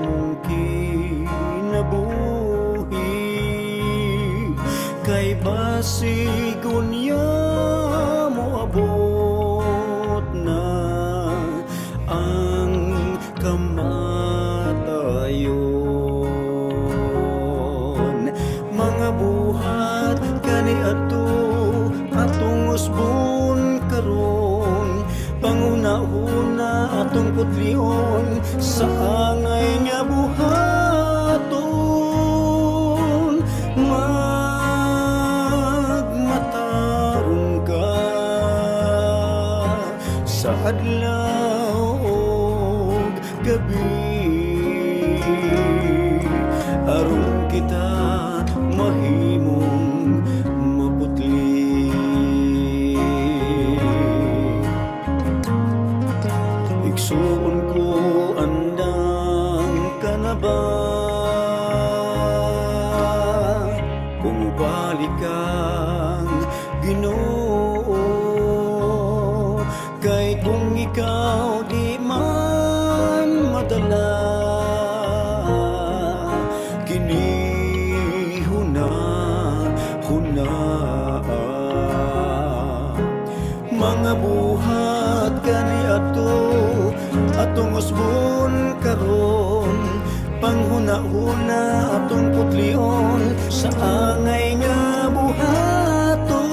imong kinabuhi, kay basig unya moabot na ang kamatayon. Mga buhat kaniadto atong usbon karon, panghuna-huna atong putlion sa angay nga buhaton. Magmatarong ka sa adlaw ug gabi, aron kita mahimong maputli. Igsuon ko, andam ka na ba kung mobalik ang Ginoo? Kay kung ikaw di man madala, kini huna huna. Mga buhat kaniadto atong usbon karon, panghuna-huna atong putlion sa angay nga buhaton.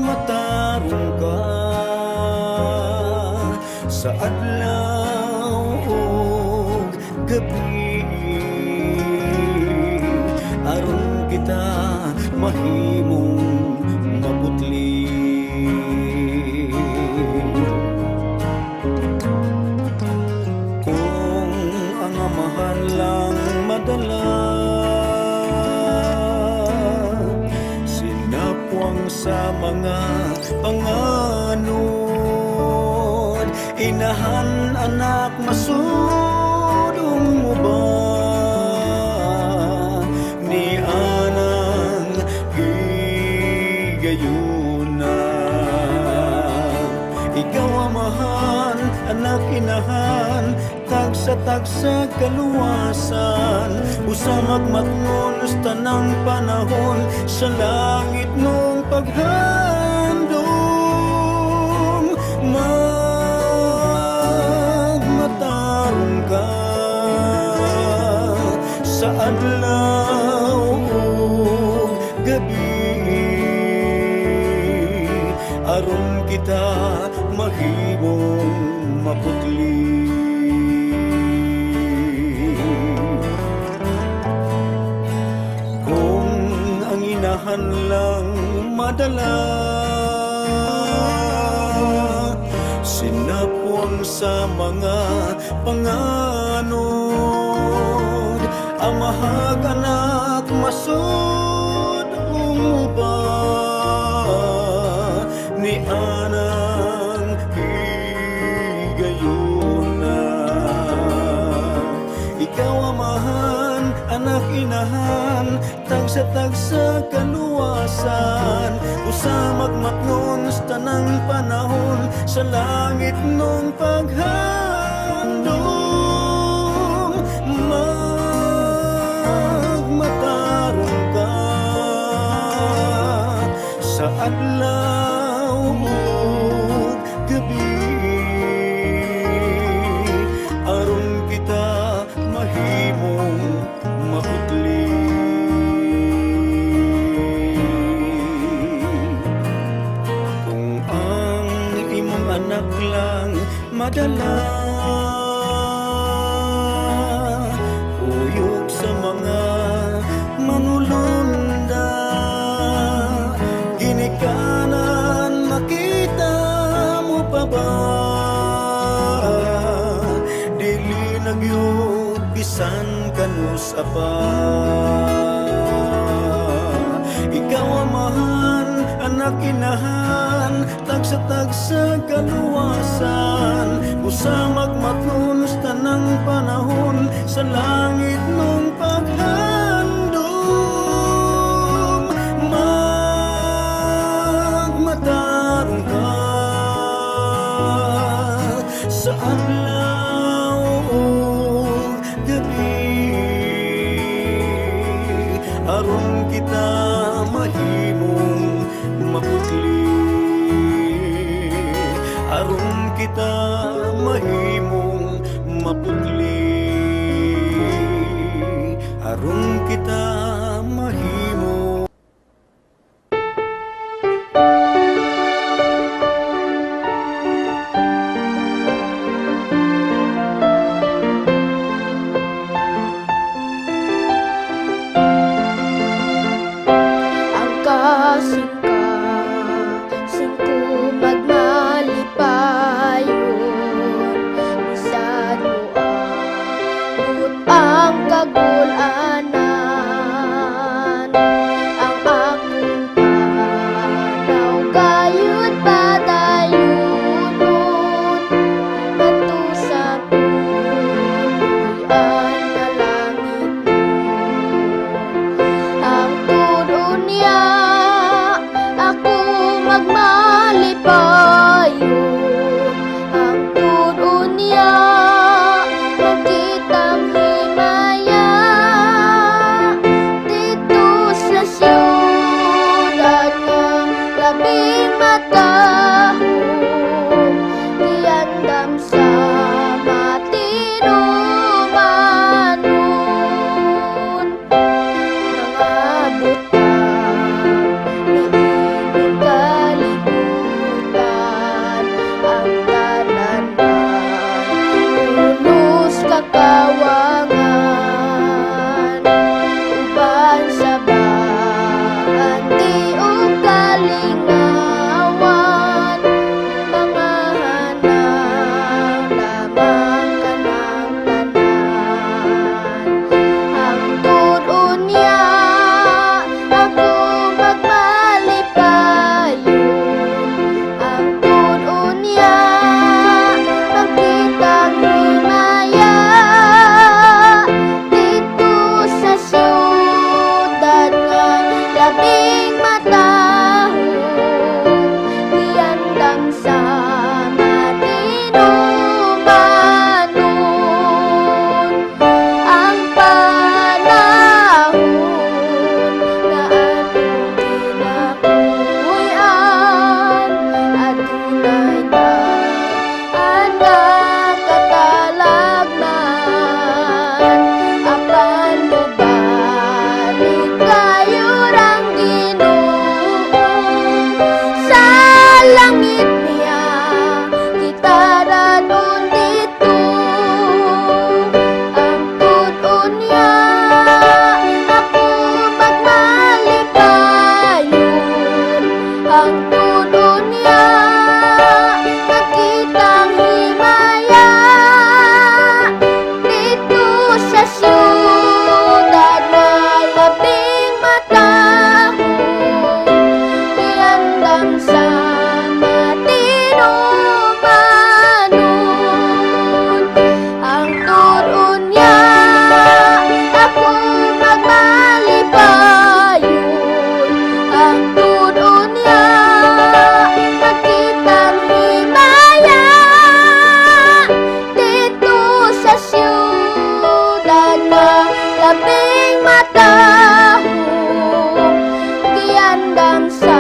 Magmatarong ka sa adlaw ug gabi, aron kita mahimong maputli. Kung ang amahan lang madala, sinapwang sa mga panganod, inahan, anak, masudong mo ba ni anang higayuna? Ikaw amahan, anak inahan, tagsa-tagsa kaluwasan, usa magmatngon sa tanang panahon sa langit nung paghandom. Magmatarong ka sa adlaw ug gabi, aron kita mahimong maputli. Kung ang inahan lang madala, sinapwang sa mga panganod, amahag anak, masudong mo ba ni anang higayuna? Ikaw amahan, anak inahan, tagsa-tagsa kaluwasan, usa magmatngon sa tanang panahon sa langit nung paghandom. Magmatarong ka sa adlaw ug gabi, aron kita mahimong maputli. Kung ang imong anak lang madala, kuyog sa mga manulunda, ginikanan, makita mo pa ba? Dili na gyud bisan kanus-a pa. Ikaw amahan, anak inahan, tagsa-tagsa kaluwasan, usa magmatngon sa tanang panahon sa langit nung paghandom. Magmatarong ka Sa adlaw ug gabi, aron kita mahimong maputli, aron kita mahimong maputli, aron kita mahimong. Ang kasing-kasing ko magmalipayon, bisan moabot ang kagul-anan. Ang akong panaw gayud padayunon ngadto sa puluy-an nga langit. Hangtod unya ako magmalipayon, hangtod unya makitang himaya didto sa siyudad nga labing matahom, giandam sa matinumanon. Mga butang niining kalibutan, ang tanan pulos kakawangan, uban sa baanti ug kalingawan, mga hanaw lamang kanang tanan. Hangtod unya ako magmalipayon, hangtod unya makitang himaya didto sa siyudad nga labing matahom, giandam sa matinumanon. Ang panahon nga atong kinabuhi-an, adunay daan nga katalagman, apan mobalik kayo rang Ginoo. Sa langit niya kita dad-on didto. Hangtod unya ako magmalipayon, hangtod unya makitang himaya didto sa siyudad nga labing matahom, giandam sa matinumanon. Hangtod unya ako magmalipayon, hangtod unya makitang himaya didto sa siyudad nga labing matahom, giandam sa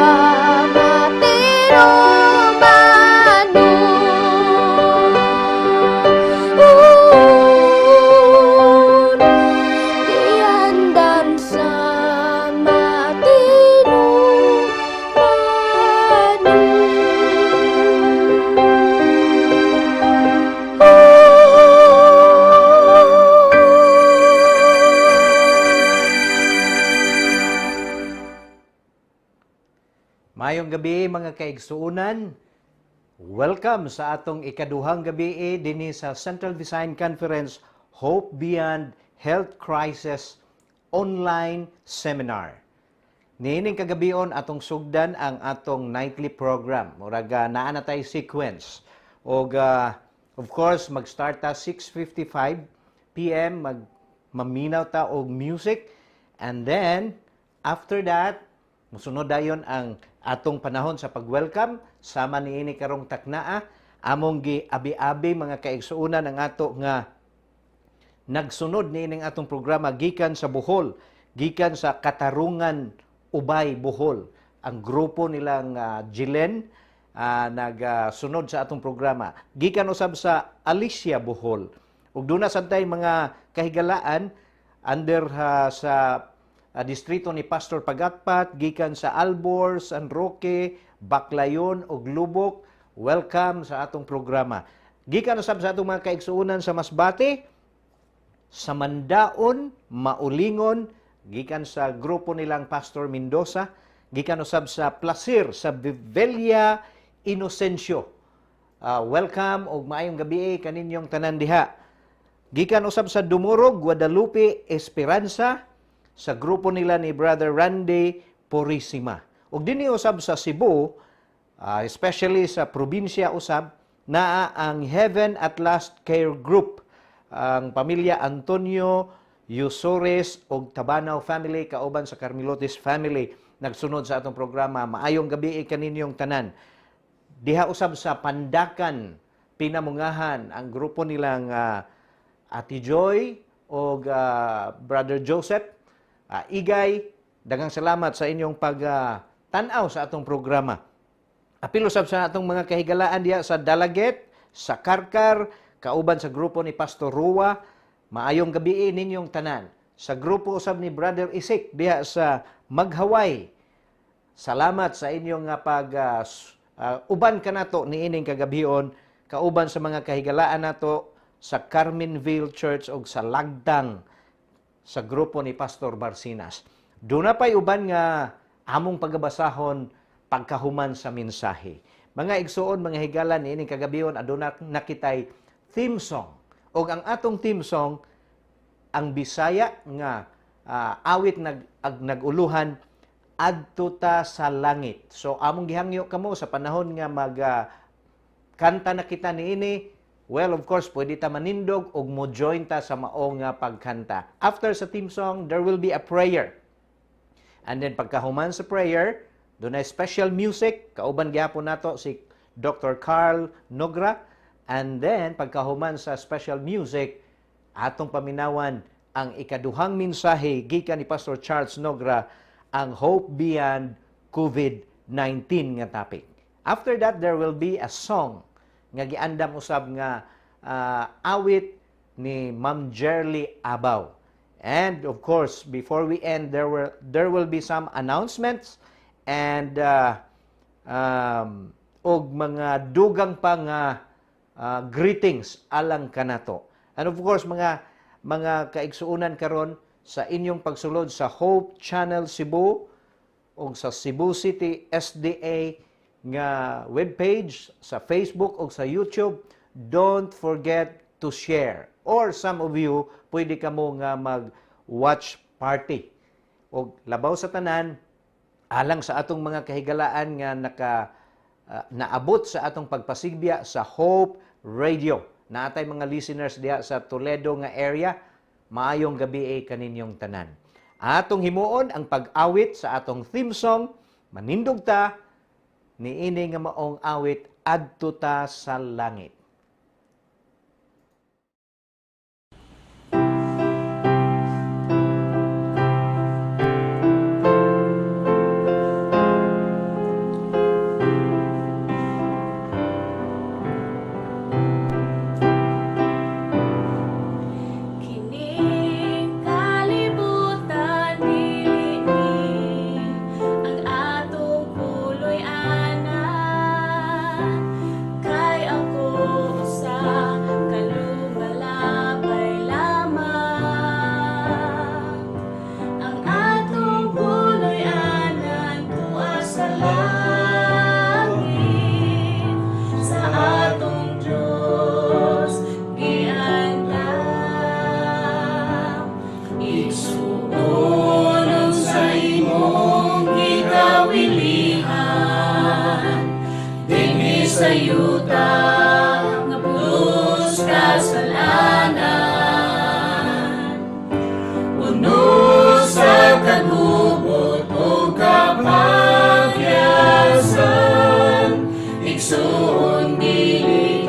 matinumanon, giandam sa matinumanon. Maayong gabi, mga kaigsuunan. Welcome sa atong ikaduhang gabi dinhi sa Central Visayan Conference Hope Beyond Health Crisis Online Seminar. Niining kagabion, atong sugdan ang atong nightly program. Murag naa na tay sequence. Og of course, mag-start ta 6:55 PM, mag maminaw ta og music, and then after that musunod dayon ang atong panahon sa pag-welcome sama niini karong taknaa. Among gi abi-abi, mga kaigsuonan, ang ato nga nagsunod niining atong programa gikan sa Bohol, gikan sa Katarungan, Ubay, Bohol. Ang grupo nilang Jilen nagsunod sa atong programa. Gikan usab sa Alicia, Bohol. Ug duna sad tay mga kahigalaan under sa distrito ni Pastor Pagatpat, gikan sa Albor, San Roque, Baclayon ug Lubok. Welcome sa atong programa. Gikan usab sa atong mga kaigsuonan sa Masbate, sa Mandaon, Maulingon, gikan sa grupo nilang Pastor Mendoza, gikan usab sa Placer, sa Vivella Inocencio. Welcome ug maayong gabi kaninyong tanan diha. Gikan usab sa Dumurog, Guadalupe, Esperanza, sa grupo nila ni Brother Randy Purisima. Ug dinhi usab sa Cebu, especially sa probinsya usab, naa ang Heaven at Last Care Group, ang pamilya Antonio Yusores og Tabanaw family kauban sa Carmelotes family nagsunod sa atong programa. Maayong gabi kaninyong tanan. Diha usab sa Pandakan, Pinamungahan, ang grupo nilang Ate Joy og Brother Joseph Igay, daghang salamat sa inyong pag tan-aw sa atong programa. Apil usab sa atong mga kahigalaan diha sa Dalaget, sa Karkar, kauban sa grupo ni Pastor Rua, maayong gabi ninyong tanan. Sa grupo usab ni Brother Isik diha sa Maghaway, salamat sa inyong nga pag uban kanato niining kagabion, kauban sa mga kahigalaan nato sa Carmenville Church ug sa Lagtang sa grupo ni Pastor Barsinas. Duna pa'y uban nga among pagabasahon pagkahuman sa mensahe. Mga igsuon, mga higala, niining kagabion aduna nakitay theme song. Og ang atong theme song ang Bisaya nga awit nag uluhan "Adto Ta sa Langit". So among gihangyo kamo sa panahon nga mag kanta na kita niini, well, of course, pwede ta manindog og mo join ta sa mao nga pagkanta. After sa theme song, there will be a prayer. And then pagkahuman sa prayer, dunay special music, kauban gyapon nato si Dr. Carl Nogra. And then pagkahuman sa special music, atong paminawan ang ikaduhang mensahe gikan ni Pastor Charles Nogra, ang Hope Beyond COVID-19 nga topic. After that, there will be a song nga giandam usab nga awit ni Ma'am Jerly Abaw. And of course, before we end, there will be some announcements and og mga dugang pa nga greetings alang kanato. And of course, mga kaigsuonan, karon sa inyong pagsulod sa Hope Channel Cebu o sa Cebu City SDA nga webpage sa Facebook o sa YouTube, don't forget to share. Or some of you, pwede kamo nga mag-watch party. O labaw sa tanan, alang sa atong mga kahigalaan nga naabot sa atong pagpasigbiya sa Hope Radio. Naatay mga listeners diha sa Toledo nga area, maayong gabi eh kaninyong tanan. Atong himuon ang pag-awit sa atong theme song, manindog ta niini nga maong awit, "Adto Ta sa Langit". Kining kalibutan dili ni ang atong puloy-anan, kay ako usa ka lumalabay lamang. Ang atong puloy-anan tua sa langit, sa atong Diyos giandam. Igsuon, sa imong gikawilihan dinhi sa yuta nga pulos kasalanan, puno sa kagubot o kapagyasan, igsuon, dili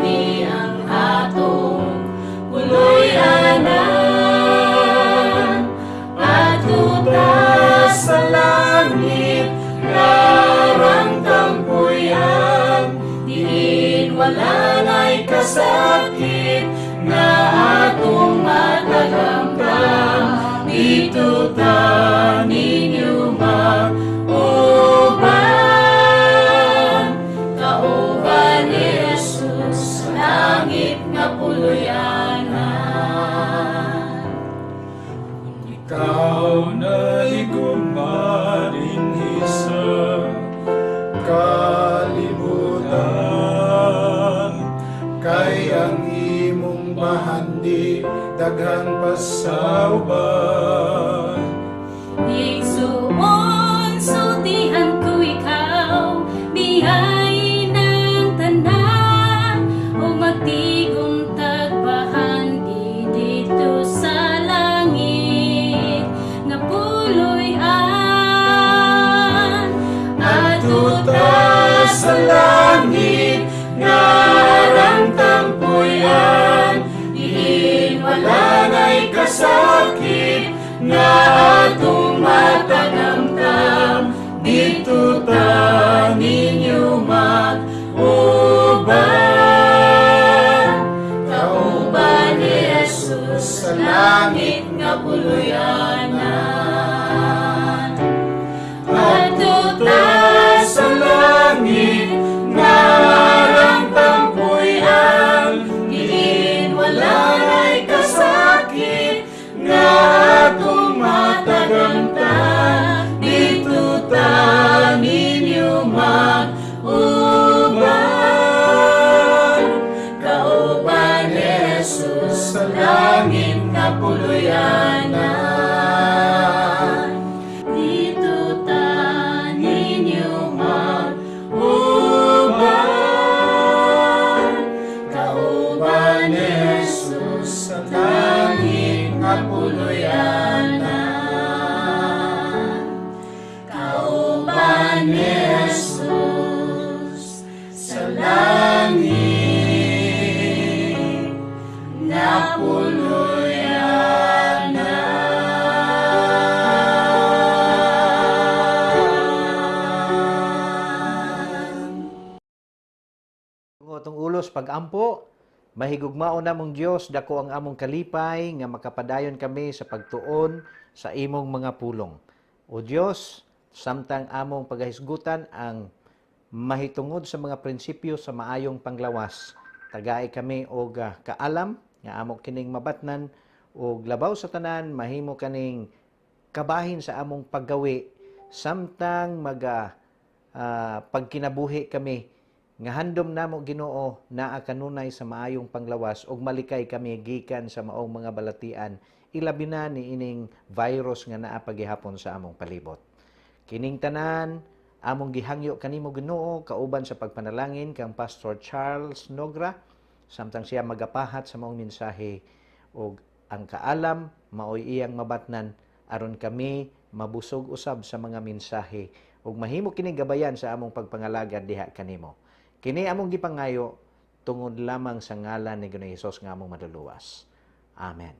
Ang imong bahandi daghan pa sa uban. Igsuon, sultihan ko ikaw, biyay ng tanan, o magtigom tagbahandi dito sa langit, nga puloy-an. Adto ta sa langit nga arang tampuyan, diin wala na'y kasakit nga atong matagamtam, didto ta ninyo mag-uban. Kauban ni Jesus sa langit nga puluyanan. Adto ta sa langit nga arang tampuyan, diin wala na'y kasakit nga atong matagamtam, didto ta ninyo mag-uban. Kauban ni Jesus sa langit nga puluyanan. Didto ta ninyo mag-uban. Kauban ni Jesus sa langit nga puluyanan. Kauban ni Jesus sa langit nga puluyanan. Atong ulos pag-ampo, mahigugmaon namong Dios, dako ang among kalipay nga makapadayon kami sa pagtuon sa imong mga pulong. O Dios, samtang among pagahisgutan ang mahitungod sa mga prinsipyo sa maayong panglawas, tagai kami og kaalam nga amo kining mabatnan og labaw sa tanan mahimo kaning kabahin sa among paggawi samtang maga pagkinabuhi kami nga handom namo, Ginoo, naa kanunay sa maayong panglawas ug malikay kami gikan sa maong mga balatian, ilabi na niining virus nga naa pagihapon sa among palibot. Kining tanan among gihangyo kanimo, Ginoo, kauban sa pagpanalangin kang Pastor Charles Nogra samtang siya magapahat sa maong mensahe, ug ang kaalam maoy iyang mabatnan aron kami mabusog usab sa mga mensahe ug mahimo kining gabayan sa among pagpangalagad diha kanimo. Kini among gipangayo tungod lamang sa ngalan ni Ginoong Hesus nga among maduluwas. Amen.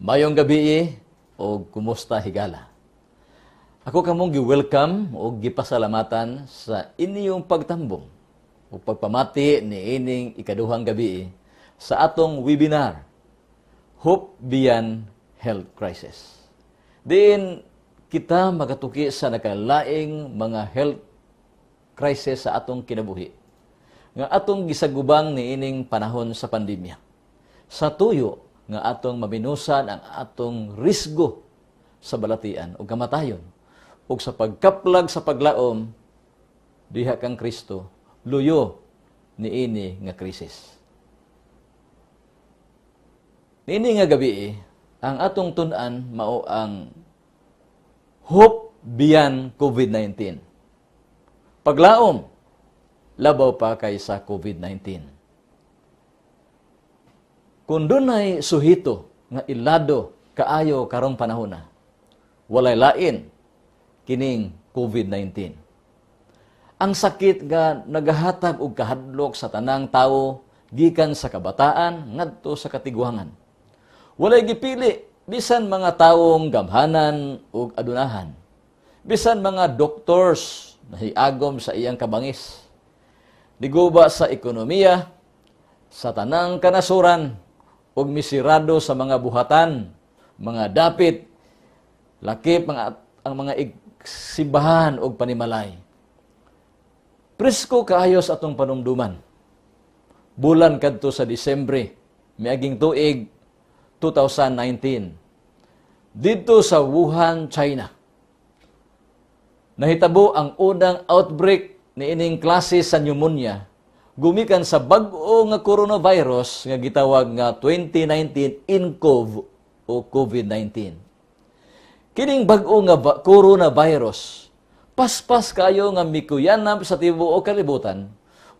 Maayong gabii o kumusta, higala. Ako kamong gi-welcome o gipasalamatan sa inyong pagtambong o pagpamati ni ining ikaduhang gabi sa atong webinar, Hope Beyond Health Crisis. Diin kita magatuki sa nakalaing mga health crisis sa atong kinabuhi nga atong gisagubang niining panahon sa pandemya, sa tuyo nga atong maminusan ang atong risgo sa balatian o kamatayon ug sa pagkaplag sa paglaom diha kang Kristo luyo niini nga krisis. Niini nga gabi, ang atong tun-an mao ang Hope Beyond COVID-19. Paglaom labaw pa kaysa COVID-19. Kung dunay suhito nga ilado kaayo karong panahona, walay lain kining COVID-19. Ang sakit nga nagahatag og kahadlok sa tanang tawo gikan sa kabataan ngadto sa katiguangan. Walay gipili, bisan mga tawong gamhanan ug adunahan. Bisan mga doctors nahiagom sa iyang kabangis. Niguba sa ekonomiya, sa tanang kanasuran, ug misirado sa mga buhatan, mga dapit, lakip ang mga simbahan ug panimalay. Presko kaayo sa atong panumduman. Bulan kadto sa Disyembre, miaging tuig 2019. Didto sa Wuhan, China, nahitabo ang unang outbreak niining klase sa pneumonia gumikan sa bag-o nga coronavirus nga gitawag nga 2019 nCoV o COVID-19. Kining bag-o nga coronavirus paspas kayo nga mikuyanab sa tibuok kalibutan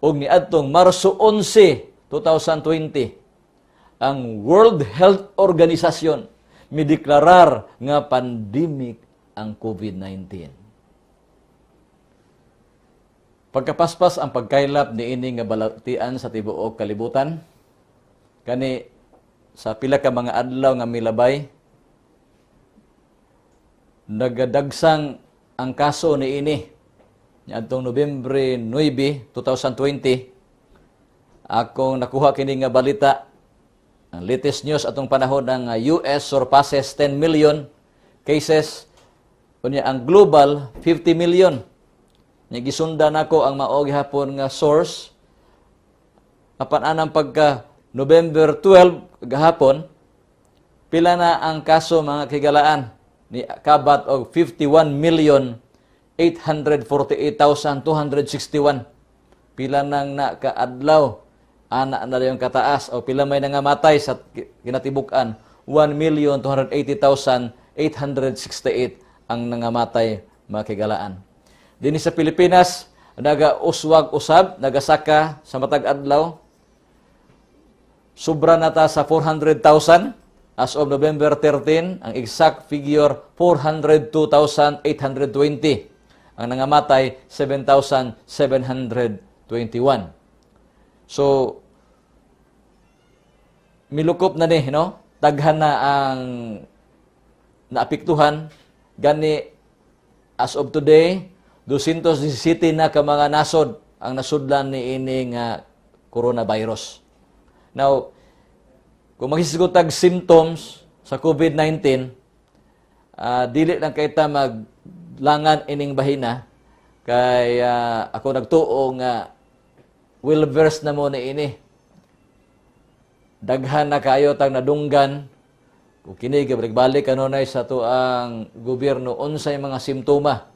ug niadtong Marso 11, 2020, ang World Health Organization mideklarar nga pandemic ang COVID-19. Pagkapaspas ang pagkaylap niini nga balatian sa tibuok kalibutan, kani sa pila ka mga adlaw nga milabay, nagadagsang ang kaso niini. Niadtong Nobyembre 9, 2020, akong nakuha kini nga balita. Ang latest news atong panahon, ang US surpasses 10 million cases, unya ang global 50 million. Nya gisundan nako ang mao gihapon nga source. Apan anang pagka November 12 gahapon, pila na ang kaso, mga kahigalaan? Ni kabat og 51 million 848,261. Pila nang nakaadlaw ana na yung kataas o pila may nangamatay sa kinatibuk-an? 1,280,868 ang nangamatay, mga kahigalaan. Dinhi sa Pilipinas, naga-uswag usab, nagasaka sa matag adlaw. Sobra na ta sa 400,000 as of November 13, ang exact figure 402,820. Ang nangamatay 7,721. So milukop na ni, no? Daghan na ang naapektuhan, gani as of today 217 na ka mga nasod ang nasudlan ni ini nga coronavirus. Now, kung maghisgot tag symptoms sa COVID-19, dili lang kay ta maglangan ining bahina kay ako nagtuo nga well versed na mo ni ini. Daghan na kayo tag nadunggan kung kini gibalik kanunay sa atuang gobyerno unsay mga simptoma.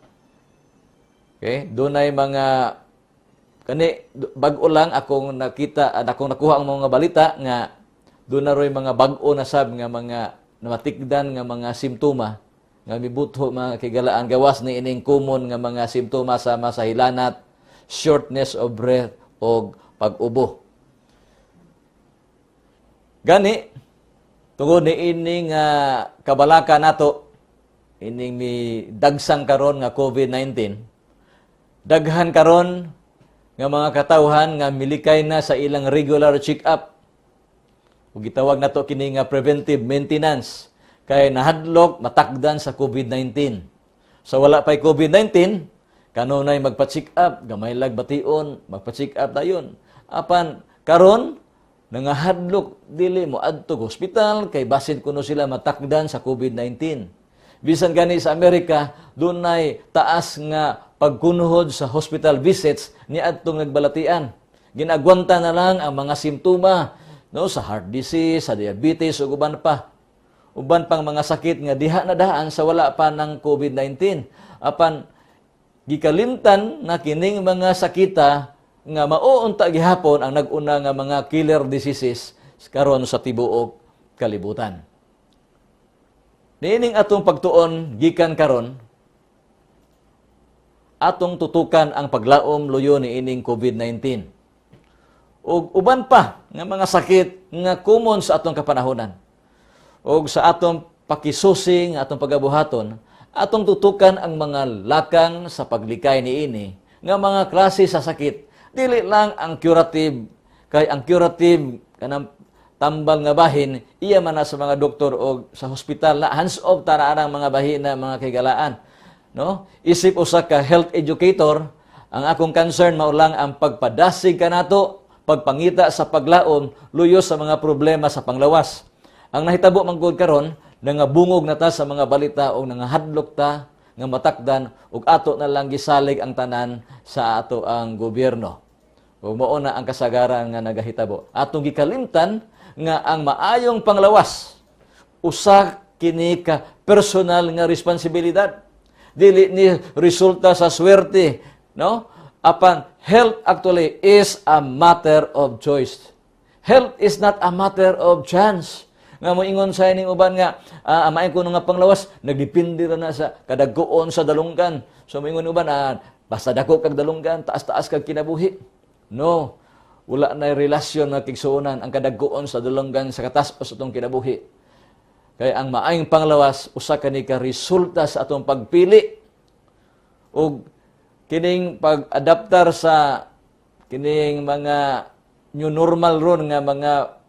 Okay? Dunay mga kani bag-o lang akong nakita, akong nakuha ang mga balita nga doon na ro'y mga bag-o na sab nga mga namatikdan nga mga simptoma nga mibutho, mga kahigalaan, gawas ni ining common nga mga simptoma sama sa hilanat, shortness of breath o pag-ubo. Gani tungod ni ining kabalaka nato ining mi dagsang karon nga COVID-19, daghan karon nga mga katawhan nga milikay na sa ilang regular check-up. Ug gitawag nato kini nga preventive maintenance. Kay nahadlok matakdan sa COVID-19. Sa wala pa'y COVID-19, kanunay magpa-check up, gamay lag bation, magpa-check up dayon. Apan karon nangahadlok dili mo adto hospital kay basin kuno sila matakdan sa COVID-19. Bisan gani sa Amerika, dunay taas nga pagkunuhod sa hospital visits ni adtong nagbalatian. Ginagwanta na lang ang mga simptoma, no, sa heart disease, sa diabetes ug uban pa. Uban pang mga sakit nga diha na daan sa wala pa ng COVID-19. Apan gikalimtan na kining mga sakita nga mao unta gihapon ang nag-una nga mga killer diseases karon sa tibuok kalibutan. Niining atong pagtuon gikan karon, atong tutukan ang paglaom luyo niining COVID-19 ug uban pa nga mga sakit nga common sa atong kapanahonan. Ug sa atong pakisusi nga atong pagabuhaton, atong tutukan ang mga lakang sa paglikay niini nga mga klase sa sakit. Dili lang ang curative, kay ang curative, kanang tambal nga bahin, iya man na sa mga doktor o sa hospital na hands off ta ang mga bahin na, mga kahigalaan, no? Isip usa ka health educator, ang akong concern mao lang ang pagpadasig kanato, pagpangita sa paglaom luyo sa mga problema sa panglawas. Ang nahitabo man gud karon, nangabungog na ta sa mga balita o nangahadlok ta nga matakdan ug ato na lang gisalig ang tanan sa ato ang gobyerno. Ug mao na ang kasagaran nga nagahitabo. Atong gikalimtan nga ang maayong panglawas usa kini ka personal nga responsibilidad. Dili ni resulta sa swerte, no? Apan health actually is a matter of choice. Health is not a matter of chance. Nga moingon sa ining uban nga amain ko nga panglawas nagdepende ra na sa kadagoon sa dalunggan. So moingon uban, basta dako kag dalunggan, taas-taas kag kinabuhi. No. Wala na relasyon na kigsuonan ang kadagoon sa dalunggan sa katas-os sa atong kinabuhi. Kay ang maayong panglawas usa kani ka resulta sa atong pagpili ug kining pag-adaptar sa kining mga new normal ron nga mga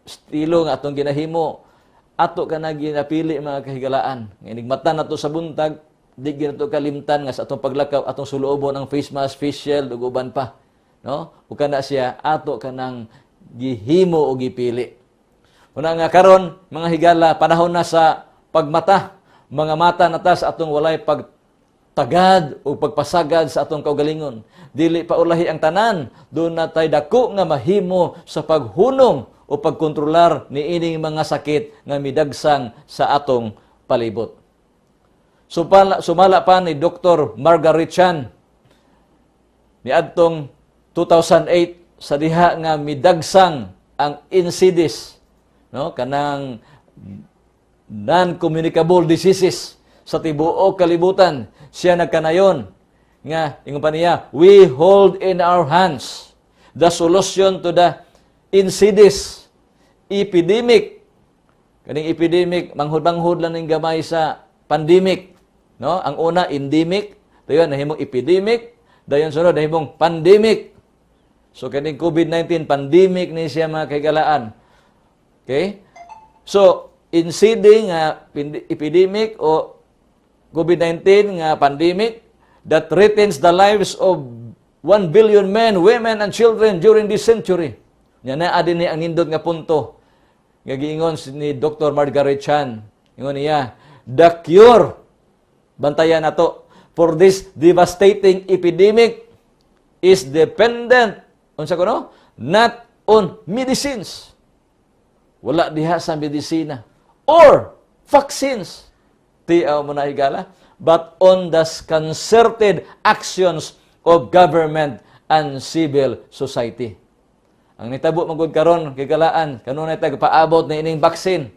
estilo nga atong ginahimo, ato ka na ginapili, mga kahigalaan. Nga inigmata nato sa buntag, di ginato kalimtan nga sa atong paglakaw atong suluobon ang face mask, face shield ug uban pa, no? Ug kana siya ato kanang gihimo o gipili. Una nga karon, mga higala, panahon na sa pagmata. Mga mata na ta sa atong walay pagtagad o pagpasagad sa atong kaugalingon. Dili pa ulahi ang tanan, duna tay dako nga mahimo sa paghunong o pagkontrolar niining mga sakit nga midagsang sa atong palibot. Sumala pa ni Dr. Margaret Chan niadtong 2008, sa diha nga midagsang ang NCDs, no, kanang non-communicable diseases sa tibuok kalibutan, siya nagkanayon nga ingon pa niya, "We hold in our hands the solution to the NCDs epidemic." Kaning epidemic, manghud-manghud lang ning gamay sa pandemic, no? Ang una endemic, dayon nahimong epidemic, dayon sunod nahimong pandemic. So kaning COVID-19, pandemic ni siya, mga kahigalaan. Okay? So NCD nga epidemic o COVID-19 nga pandemic that threatens the lives of 1 billion men, women, and children during this century. Nya naa din ni ang nindot nga punto nga giingon ni Dr. Margaret Chan. Ingon niya, "The cure," bantayan nato, "for this devastating epidemic is dependent," unsa kuno? "Not on medicines." Wala diha sa medisina or vaccines. Tiaw mo na, higala, but on the concerted actions of government and civil society. Ang nitabo man gud karon, kahigalaan, kanunay tag paabot na ining vaccine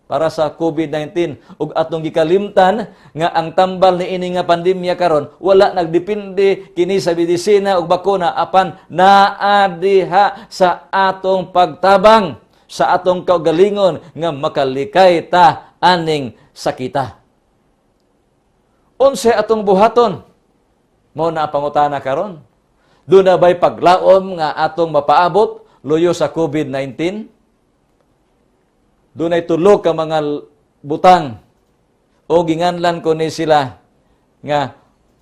para sa COVID-19 ug atong gikalimtan nga ang tambal ni ini nga pandemya karon wala nagdepende kini sa medisina ug bakuna, apan naa diha sa atong pagtabang sa atong kaugalingon nga makalikay ta aning sakita. Unsay atong buhaton? Mao na ang pangutana karon. Duna ba'y paglaom nga atong mapaabot luyo sa COVID-19? Dunay tulo ka mga butang o ginganlan ko ni sila nga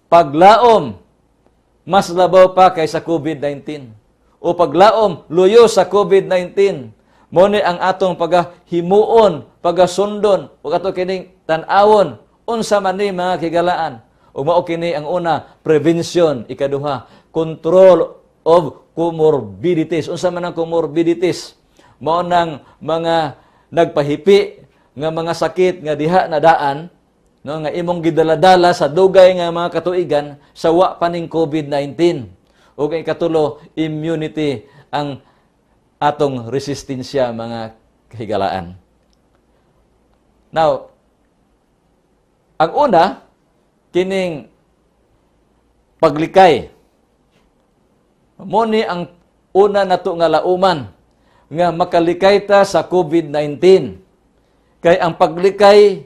paglaom mas labaw pa kaysa COVID-19 o paglaom luyo sa COVID-19. Mo ni ang atong pagahimuon, pagasundon ug ato kining tan-awon unsa man ni, mga kahigalaan. Ug mao kini ang una, prevention. Ikaduha, control of comorbidities. Unsa man ang comorbidities? Mao nang mga nagpahipi nga mga sakit nga diha na daan, no, nga imong gidaladala sa dugay nga mga katuigan sa wa pa ning COVID-19. Ug ang ikatulo, immunity, ang atong resistensya, mga kahigalaan. Now, ang una, kining paglikay. Mo ni ang una nato nga lauman nga makalikay ta sa COVID-19. Kay ang paglikay,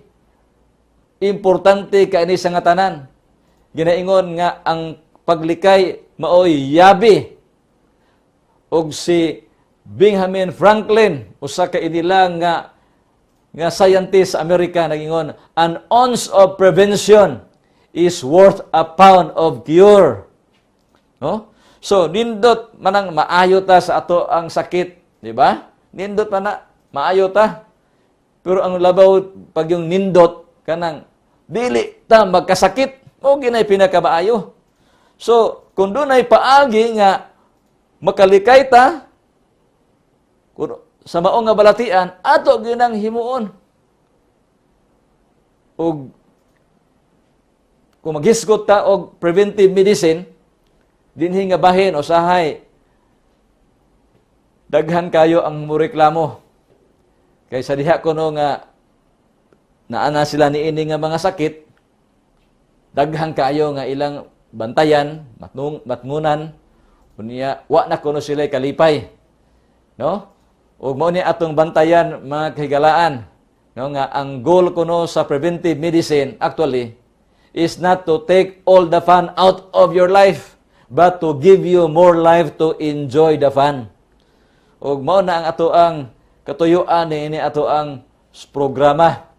importante kaini sa nga tanan. Ginaingon nga ang paglikay maoy yabi. Og si Benjamin Franklin, usa ka inila nga scientist sa Amerika, nagingon, "An ounce of prevention is worth a pound of cure." No? So, nindot manang maayo ta sa ato ang sakit, di ba? Nindot man na, maayo ta. Pero ang labaw pag yung nindot kanang dili ta magkasakit, mao ginay pinakamaayo. So, kung dunay paagi nga makalikay ta kun sa mao nga balatian, ato ginang himuon. Ug kung maghisgot ta og preventive medicine dinhi nga bahin, usahay daghan kayo ang moreklamo kay sa diha kuno nga naa na sila niini nga mga sakit, daghan kayo nga ilang bantayan, matngunan unya wa na kuno sila kalipay, no? Ug mao ni atong bantayan, mga kahigalaan, no, nga ang goal kuno sa preventive medicine actually is not to take all the fun out of your life but to give you more life to enjoy the fun. Ug mao na ang ato ang katuyuan niini ato ang programa,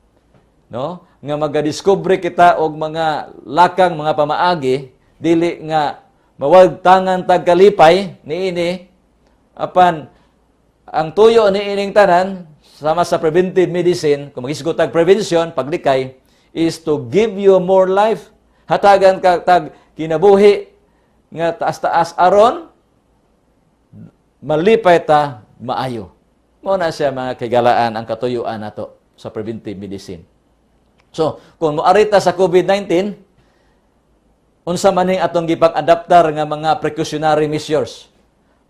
no, nga magadiskubre kita og mga lakang, mga pamaagi, dili nga mawagtangan tag kalipay niini, apan ang tuyo ni ining tanan sama sa preventive medicine, kung maghisgot tag prevention, paglikay, is to give you more life, hatagan ka tag kinabuhi nga taas-taas aron malipay ta maayo. Mao na siya, mga kahigalaan, ang katuyuan nato sa preventive medicine. So, kung moari ta sa COVID-19, unsa man ning atong gipang-adaptar nga mga precautionary measures?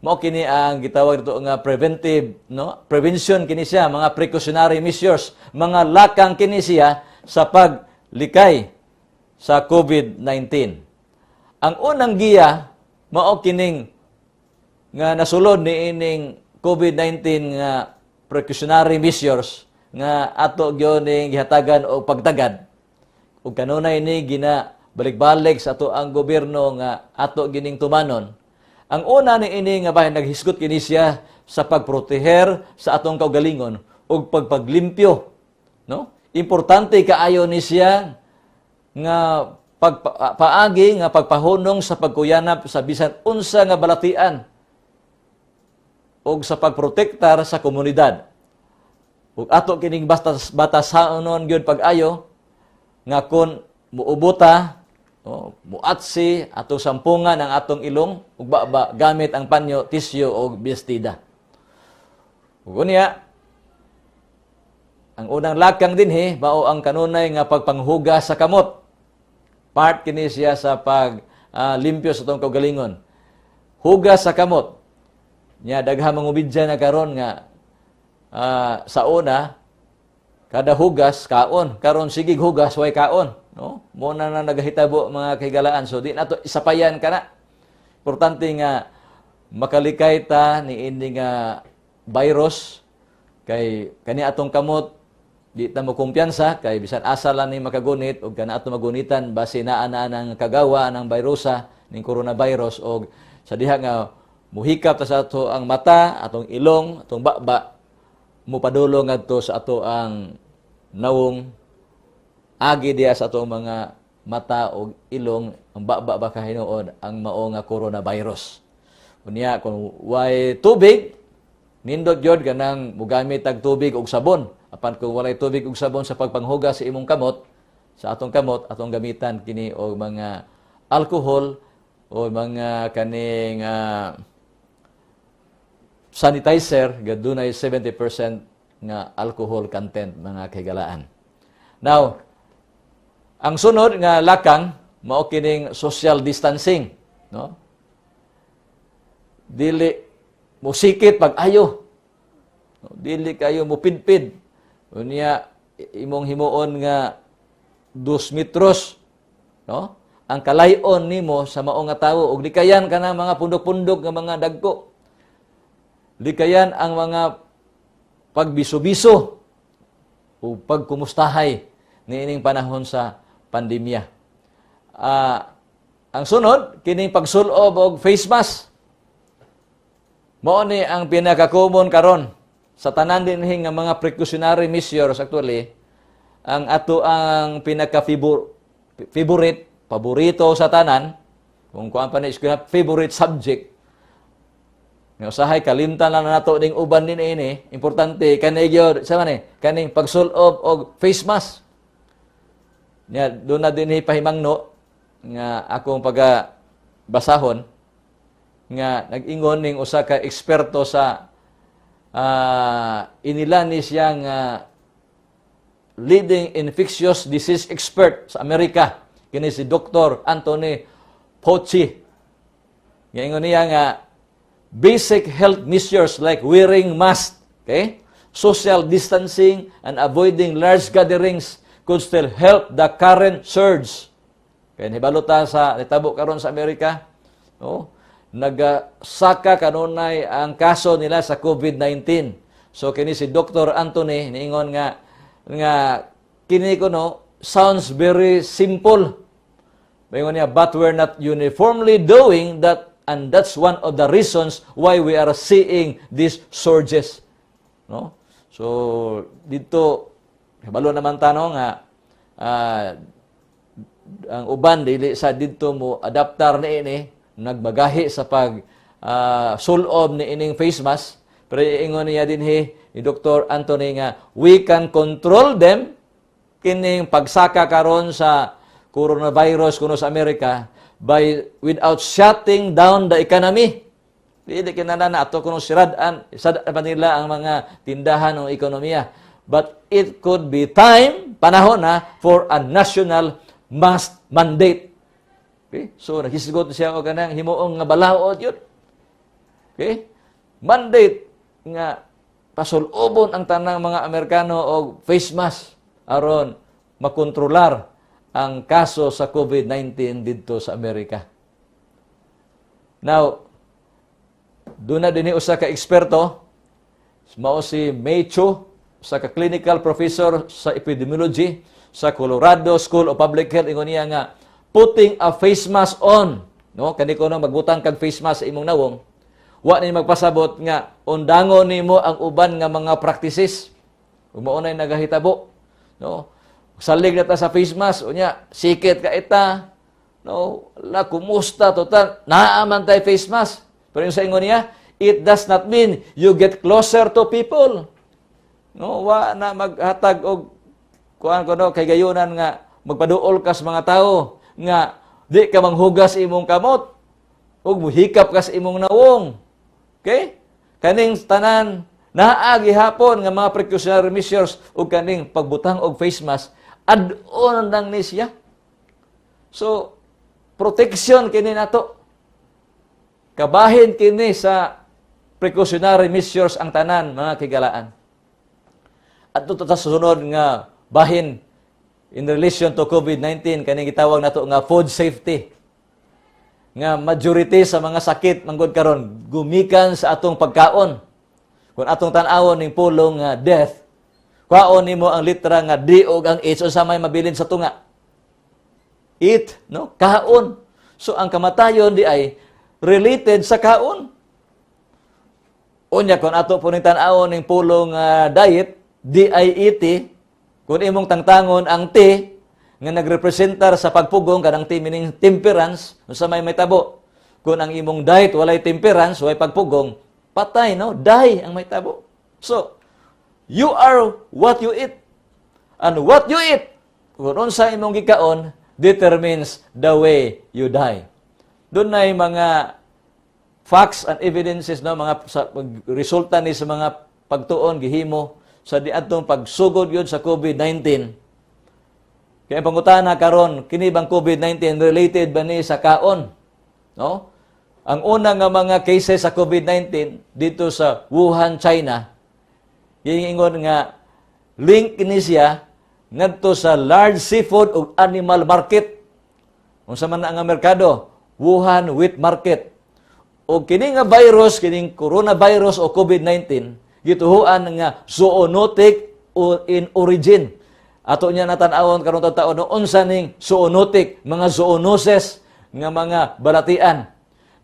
Mao kini ang gitawag dito nga preventive, no? Prevention kini siya, mga precautionary measures, mga lakang kini siya sa paglikay sa COVID-19. Ang unang giya mao kining nga nasulod ni ining COVID-19 nga precautionary measures nga ato gyud ning gihatagan og pagtagad ug kanunay ni gina balik-balik sa ato ang gobyerno nga ato gining tumanon. Ang una ni ini nga bahin, naghisgot kini siya sa pagproteher sa atong kaugalingon ug pagpaglimpyo, no? Importante kaayo ni siya nga paagi nga pagpahunong sa pagkuyanap sa bisan unsa nga balatian ug sa pagprotektar sa komunidad. Ug ato kining batas batasanon gyud pag-ayo nga kun muubo ta, oh, muatsi, atong sampungan ang atong ilong ug baba gamit ang panyo, tisyo o bestida. Ug unya, ang unang lakang dinhi mao ang kanunay nga pagpanghugas sa kamot. Part kini siya sa pag limpyo sa atong kaugalingon. Hugas sa kamot. Nya daghang mangubidya na karon nga sa una kada hugas kaon, karon sige hugas way kaon, no? Mo na na nagahitabo, mga kahigalaan. So di nato isapayan kana. Importante nga makalikay ta ni ini nga virus kay kani atong kamot di ta mo kumpiyansa kay bisan asa lang ni makagunit og kana ato magunitan, base naa na ang kagawa ng virusa ning coronavirus og sa diha nga muhikap ta sa ato ang mata, atong ilong, atong baba, mupadulong ngadto sa ato ang nawong agi diya sa atong mga mata o ilong, ang baba ba kahinuon ang mao nga coronavirus. Unya kung way tubig, nindot gyud kanang mugamit og tubig ug sabon. Apan kung walay tubig ug sabon sa pagpanghugas sa imong kamot, sa atong kamot, atong gamitan kini og mga alcohol o mga kaning sanitizer nga dunay 70% nga alcohol content, mga kahigalaan. Now, ang sunod nga lakang mao kining social distancing, no? Dili musikit pag ayo. No, dili kayo mupidpid. Unya imong himuon nga 2 metros, no? Ang kalayon nimo sa mao nga tawo ug likayan kana mga pundok-pundok nga mga dagko. Likayan ang mga pagbiso-biso o pagkumustahay niining panahon sa pandemya. Ang sunod, kining pagsulob og face mask. Mao ni ang pinaka-common karon sa tanan dinhi nga mga precautionary measures. Actually, ang ato ang pinaka favorite, paborito sa tanan, kung kuan pa ni eskwela, favorite subject. Nga usahay kalimtan lang nato ning uban din ini, importante kani gyud sa man eh, kaning pagsulob og face mask. Nya doon na dinhi pahimangno nga akong pagka basahon nga nag-ingon ning usa ka eksperto sa inila ni siya nga leading infectious disease expert sa Amerika, kini si Dr. Anthony Fauci. Ngaingon niya nga basic health measures like wearing mask, okay, social distancing and avoiding large gatherings could still help the current surge. Kaya nahibalo ta sa nitabo karon sa Amerika, no? Nagasaka kanunay ang kaso nila sa COVID-19. So kini si Dr. Anthony niingon nga kini kuno sounds very simple. Ingon niya, "But we're not uniformly doing that and that's one of the reasons why we are seeing these surges." No? So dito kabalo naman ta, no, nga ang uban dili sa didto mo adaptar ni ini, nagmagahi sa pag sulob ni ining face mask, pero ingon niya dinhi ni Dr. Anthony nga we can control them, kining pagsaka karon sa coronavirus kuno sa Amerika, by without shutting down the economy. Dili kinahanglan na ato kuno sirad-an sad pa nila ang mga tindahan ng ekonomiya. But it could be time, panahon na for a national mask mandate. Okay? So naghisgot siya og kanang himuong nga balaod yun. Okay? Mandate nga pasulubon ang tanang mga Amerikano og face mask aron makontrolar ang kaso sa COVID-19 didto sa Amerika. Now, doon na din usa ka eksperto, mao si May Cho, usa ka clinical professor sa epidemiology sa Colorado School of Public Health. Ingon niya nga putting a face mask on, no, kani kuno magbutang kag face mask sa imong nawong, wa ni magpasabot nga undangon nimo ang uban nga mga practices. Ug mao nay nagahitabo, no? Salig na ta sa face mask, unya sikit ka ita, no, la kumusta, total naa man tay face mask. Pero yung sa ingon niya, it does not mean you get closer to people, no? Wa na maghatag og kuan kuno kay gayunan nga magpaduol ka sa mga tao nga di ka manghugas imong kamot ug muhikap ka sa imong nawong. Okay, kaning tanan naa gihapon nga mga precautionary measures ug kaning pagbutang og face mask, ad-on lang ni siya. So protection kini nato, kabahin kini sa precautionary measures ang tanan, mga kigalaan. At ito sa sunod nga bahin in relation to COVID-19, kaning gitawag nato nga food safety. Nga majority sa mga sakit manggod karon gumikan sa atong pagkaon. Kung atong tan-awon ning pulong nga death, kwaon nimo ang litra nga D ug ang H, unsa may mabilin sa tunga? Eat, no? Kaon. So ang kamatayon di ay related sa kaon. Unya kung ato po ning tan-awon ning pulong diet, DIET, Kung imong tangtangon ang T nga nagrepresentar sa pagpugong, kanang T meaning temperance, unsa may mahitabo? Kung ang imong diet walay temperance, walay pagpugong, patay, no? Die ang mahitabo. So, you are what you eat. And what you eat, kung unsa imong gikaon, determines the way you die. Dunay mga facts and evidences, no, mga sa, resulta ni sa mga pagtuon gihimo sa diadtong pagsugod yun sa COVID-19. Kaya ang pangutana karon, kini bang COVID-19 related ba ni sa kaon? No? Ang una nga mga cases sa COVID-19 dito sa Wuhan, China, giingon nga link ni siya ngadto sa large seafood ug animal market. Unsa man na nga merkado? Wuhan Wet Market. O kini nga virus, kining coronavirus o COVID-19, gituhuan nga zoonotic in origin. Ato niya natan-awon karon taon no, unsa ning zoonotic, mga zoonoses nga mga balatian.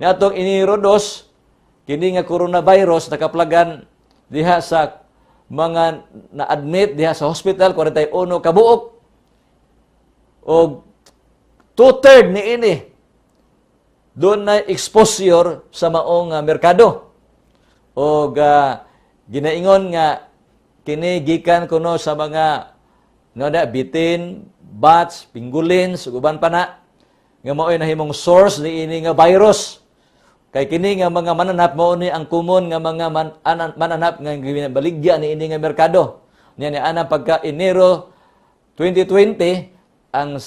Niadtong Enero 2, kini nga coronavirus nakaplagan diha sa mga na-admit diha sa hospital, 41 kabuok. Og two-third ni ini dunay exposure sa maong merkado. Og ginaingon nga kini gikan kuno sa mga, no, da bitin, bats, pangolins ug uban pa na nga mao'y nahimong source ni ini nga virus. Kay kini nga mga mananap mao ni ang common nga mga mananap nga ginabaligya ni ini nga merkado. Niya ni ana pagka Enero 2020, ang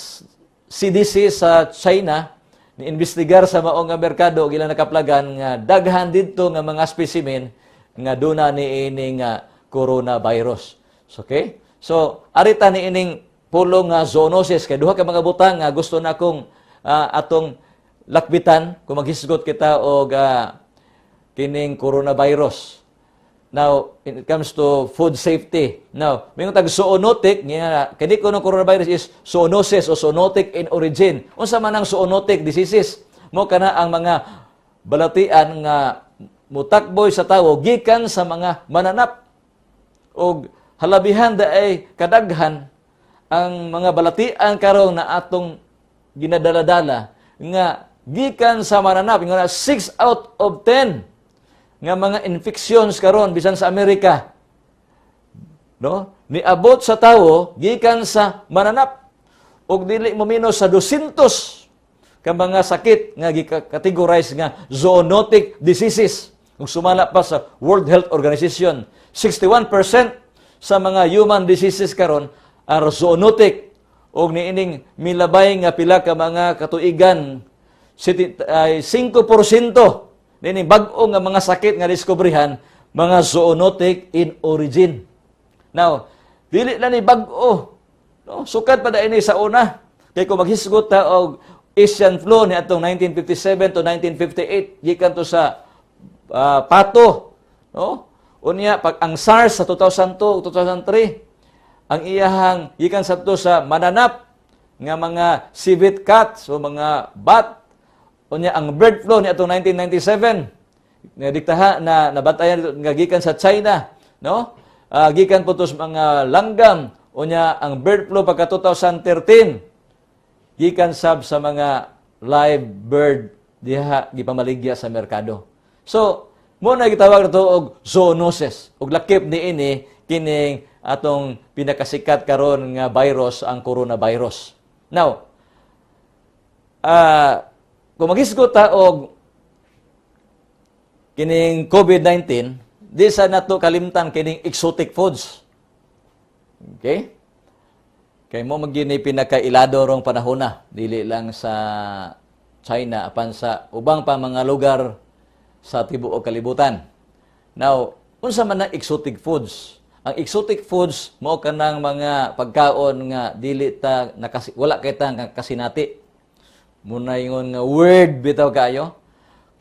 CDC sa China ni investigar sa mao nga merkado, gila nakaplagan nga daghan didto nga mga specimen nga duna ni ini nga coronavirus. So, okay? So, arita ni ining pulong nga zoonosis, kay duha ka mga butang nga gusto na akong atong lakbitan kung maghisgot kita og kining coronavirus. Now, when it comes to food safety. Now, mingon tag zoonotic, nga kini kuno coronavirus is zoonosis o zoonotic in origin. Unsa man ang zoonotic diseases? Mo kana ang mga balatian nga mutakboy sa tawo gikan sa mga mananap. Og halabihan ay kadaghan ang mga balatian karon na atong ginadala-dala nga gikan sa mananap. Nga 6 out of 10 nga mga infections karon bisan sa Amerika, no, niabot sa tawo gikan sa mananap, ug dili mo menos sa 200 ka mga sakit nga gi-categorize nga zoonotic diseases. Ug sumala pa sa World Health Organization, 61% sa mga human diseases karon are zoonotic, ug niining milabay nga pila ka mga katuigan city, ay 5% nining bag-o nga mga sakit nga diskubrihan mga zoonotic in origin. Now, dili na ni bag-o. No, sukad pa ini sa una. Kay kung maghisgot ta og Asian flu ni atong 1957 to 1958, gikan to sa pato, no? Unya pag ang SARS sa 2002, 2003, ang iyahang gikan sa to sa mananap nga mga civet cats o mga bat. Unya ang bird flu ni atong 1997 nga diktaha na nabatayan nga gikan sa China, no? Gikan po to sa mga langgam. Unya ang bird flu pagka 2013, gikan sab sa mga live bird diha gipamaligya sa merkado. So, mo na gitawag nato og zoonosis. Ug lakip ni ini kining atong pinakasikat karon nga virus, ang coronavirus. Now, kung maghisgot ta og kining COVID-19, di sa nato kalimtan kining exotic foods. Okay? Kay mo magini pinakailado rong panahona, dili lang sa China apan sa ubang pa mga lugar sa tibuok kalibutan. Now, unsa man ang exotic foods? Ang exotic foods mao kanang mga pagkaon nga dili ta nakasi, wala kay ta nga kasinati. Muna ingon nga weird bitaw kayo.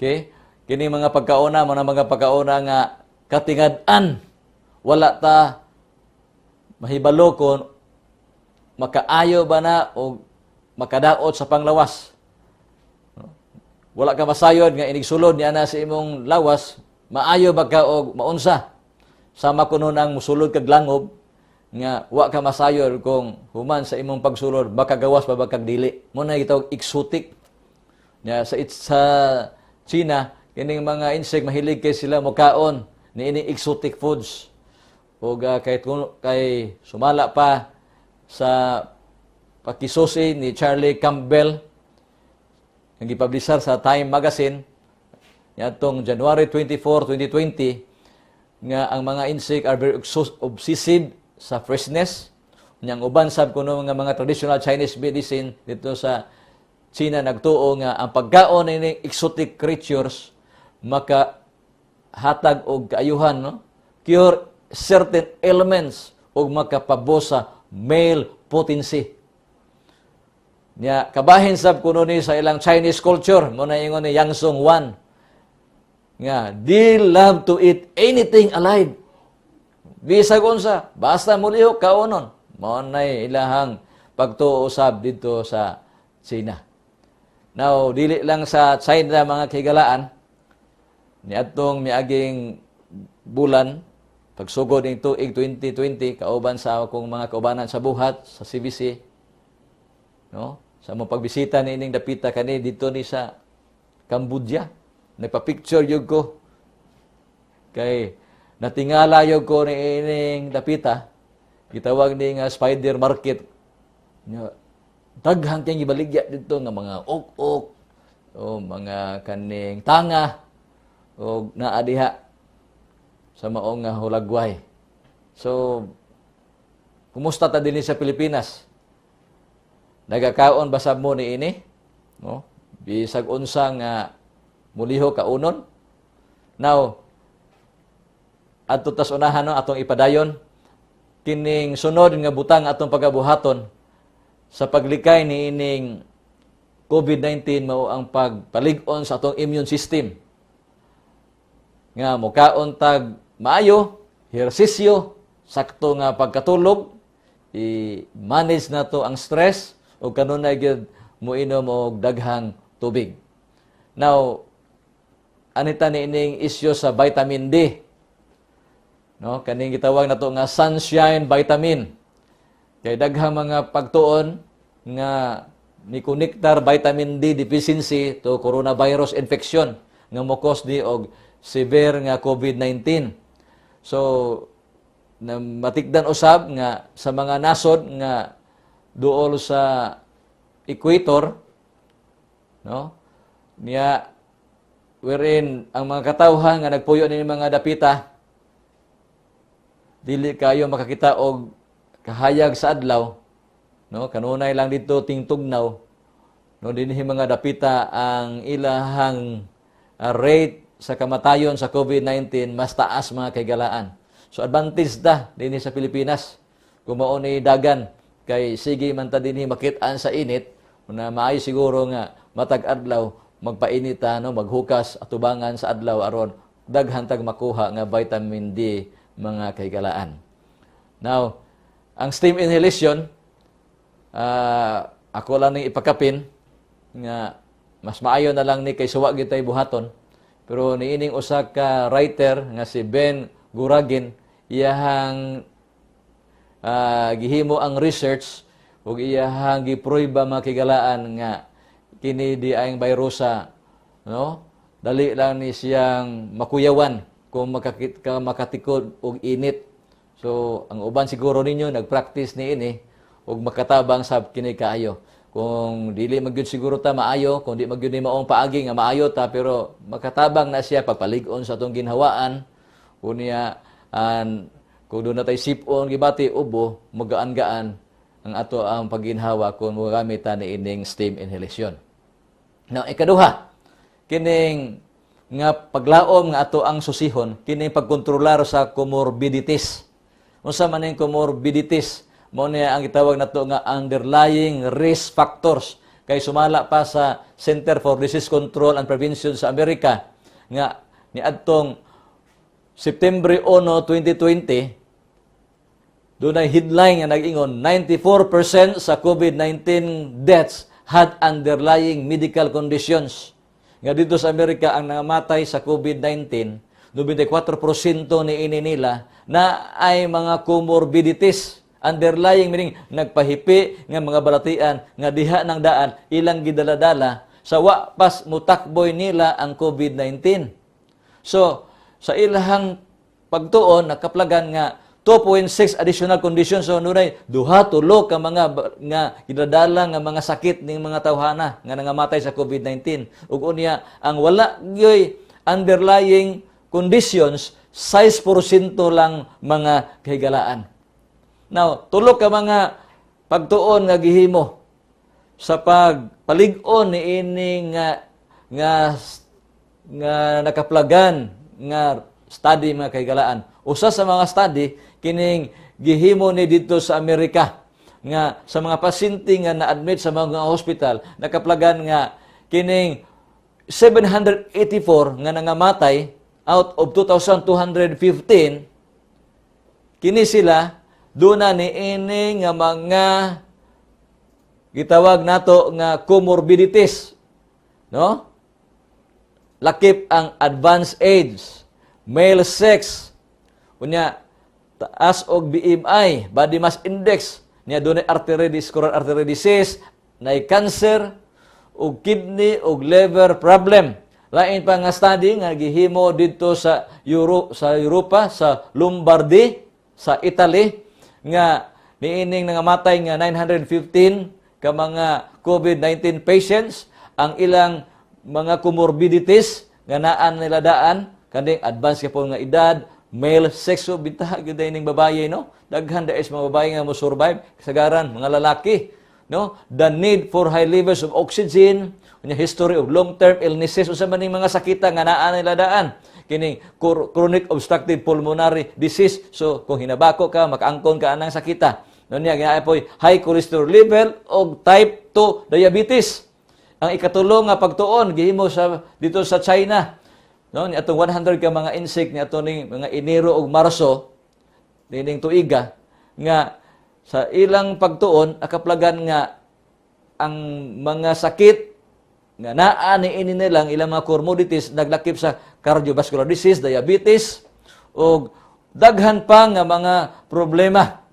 Okay? Kini mga pagkaona mo na mga pagkaona nga katingad-an, wala ta mahibalo kon makaayo ba na o makadaot sa panglawas. Wala ka masayod nga inigsulod niya na sa imong lawas, maayo ba ka og maunsa. Sama kuno nang musulod kag langob Nga wa ka masayor kung human sa imong pagsulod makagawas pa ba kag dili. Mo na gitawag exotic. Nya sa China, kining mga insect mahilig kay sila mokaon niining exotic foods. Ug kay sumala pa sa pakisusi ni Charlie Campbell nga gipublishar sa Time Magazine niadtong January 24, 2020, nga ang mga insect are very obsessive sa freshness. Nya ang uban sab kuno nga mga traditional Chinese medicine dito sa China nagtuo nga ang pagkaon nining exotic creatures maka hatag og kaayuhan, no, cure certain ailments ug makapabos sa male potency. Nya kabahin sab kuno ni sa ilang Chinese culture. Mo na ingon ni Yang Song Wan nga they love to eat anything alive, bisag unsa, basta mulihok, kaonon. Mao nay ilahang pagtuo usab didto sa China. Now, dili lang sa China, mga kahigalaan. Niadtong miaging bulan, pagsugod ning tuig 2020, kauban sa akong mga kaubanan sa buhat sa CBC, no, sa mo pagbisita niining dapita kani dito ni sa Cambodia, nagpa-picture gyud ko kay natingala gyud ko ni ining dapita. Gitawag ni nga spider market. Nya daghan kay gibaligya dito nga mga ok-ok o mga kaning tanga o naa diha sa maong nga hulagway. So, kumusta ta dinhi sa Pilipinas? Nagakaon ba sab mo ni ini? No? Bisag unsa nga mulihok, kaunon? Now, adto tas unahan, no, atong ipadayon kining sunod nga butang atong pagabuhaton sa paglikay ni ining COVID-19 mao ang pagpalig-on sa atong immune system. Nga mukaon tag maayo, ehersisyo, sakto nga pagkatulog, i-manage nato ang stress ug kanunay gyud moinom og daghang tubig. Now, anita ni ining isyu sa vitamin D. No, kaning gitawag nato nga sunshine vitamin. Kay daghang mga pagtuon nga ni konektar vitamin D deficiency to coronavirus infection nga mo-cause di og severe nga COVID-19. So na matikdan usab nga sa mga nasod nga duol sa equator, no, niya wherein ang mga katawhan nga nagpuyo ni mga dapita dili kayo makakita og kahayag sa adlaw, no, kanunay lang dito tingtugnaw, no, dinhi mga dapita ang ilahang rate sa kamatayon sa COVID-19 mas taas, mga kahigalaan. So advantage ta dinhi sa Pilipinas kung mao ni dagan kay sige man ta dinhi makit-an sa init na maayo siguro nga matag adlaw magpainit ta, no, maghukas atubangan sa adlaw aron daghan tag makuha nga vitamin D, mga kahigalaan. Now, ang steam inhalation, ako lang ning ipakapin nga mas maayo na lang ni kay suwa gyud tay buhaton. Pero niining usa ka writer nga si Ben Guragin, iyahang gihimo ang research ug iyahang giprueba, mga kahigalaan, nga kini di ang virusa, no, dali lang ni siyang makuyawan kung makatikod og init. So ang uban siguro ninyo nagpractice ni ini ug makatabang sab kini kaayo. Kung dili magyud siguro ta maayo, kung di magyud ni maong paagi nga maayo ta, pero makatabang na siya pagpalig-on sa atong ginhawaan. Unya an kung doon na tay sipon gibati, ubo, magaan-gaan ang ato ang pagginhawa kung mogamit ta ni ining steam inhalation. Now, ikaduha, kining nga paglaom nga ato ang susihon, kining pagkontrolar sa comorbidities. Unsa man ning comorbidities? Mao niya ang gitawag nato nga underlying risk factors. Kay sumala pa sa Center for Disease Control and Prevention sa Amerika nga niadtong September 1, 2020, doon ay headline nga nag-ingon, 94% sa COVID-19 deaths had underlying medical conditions. Nga dito sa Amerika, ang nangamatay sa COVID-19, 94% ni ini nila na ay mga comorbidities. Underlying meaning nagpahipi nga mga balatian nga diha ng daan ilang gidaladala sa wa pas mutakboy nila ang COVID-19. So, sa ilahang pagtuon, nakaplagan nga 2.6 additional conditions. So, dunay duha tulo ka mga nga gidadala nga mga sakit ning mga tawhana nga nangamatay sa COVID-19. Ug unya, ang wala gyoy underlying conditions, 6% lang, mga kahigalaan. Now, tulo ka mga pagtuon nga gihimo sa pagpalig-on niini nga nakaplagan nga study, mga kahigalaan. Usa sa mga study kining gihimo ni dito sa Amerika nga sa mga pasyente nga na-admit sa mga hospital, nakaplagan nga kining 784 nga nangamatay out of 2,215, kini sila duna ni ini nga mga gitawag nato nga comorbidities, no? Lakip ang advanced age, male sex, unya taas og BMI, body mass index niya, dunay artery disease, coronary artery disease, nay cancer ug kidney ug liver problem. Lain pa nga study nga gihimo didto sa Europa, sa Lombardy sa Italy, nga niining nangamatay nga 915 ka mga COVID-19 patients, ang ilang mga comorbidities nga naan nila daan kaning advanced ka po nga edad, male sex. So bintaha gyud ning babaye, no? Daghan da is mga babaye nga mo survive, kasagaran mga lalaki, no? The need for high levels of oxygen, unya history of long-term illnesses. Unsa man ning mga sakita nga naa nila daan? Kining chronic obstructive pulmonary disease, so kung hinabako ka, makaangkon ka anang sakita, no? Niya ginaa poy high cholesterol level og type 2 diabetes. Ang ikatulo nga pagtuon gihimo sa dito sa China, no, ni atong 100 ka mga insect ni ato ning mga Enero ug Marso nining tuiga, nga sa ilang pagtuon akaplagan nga ang mga sakit nga naa ni ini nilang ilang mga comorbidities naglakip sa cardiovascular disease, diabetes ug daghan pa nga mga problema.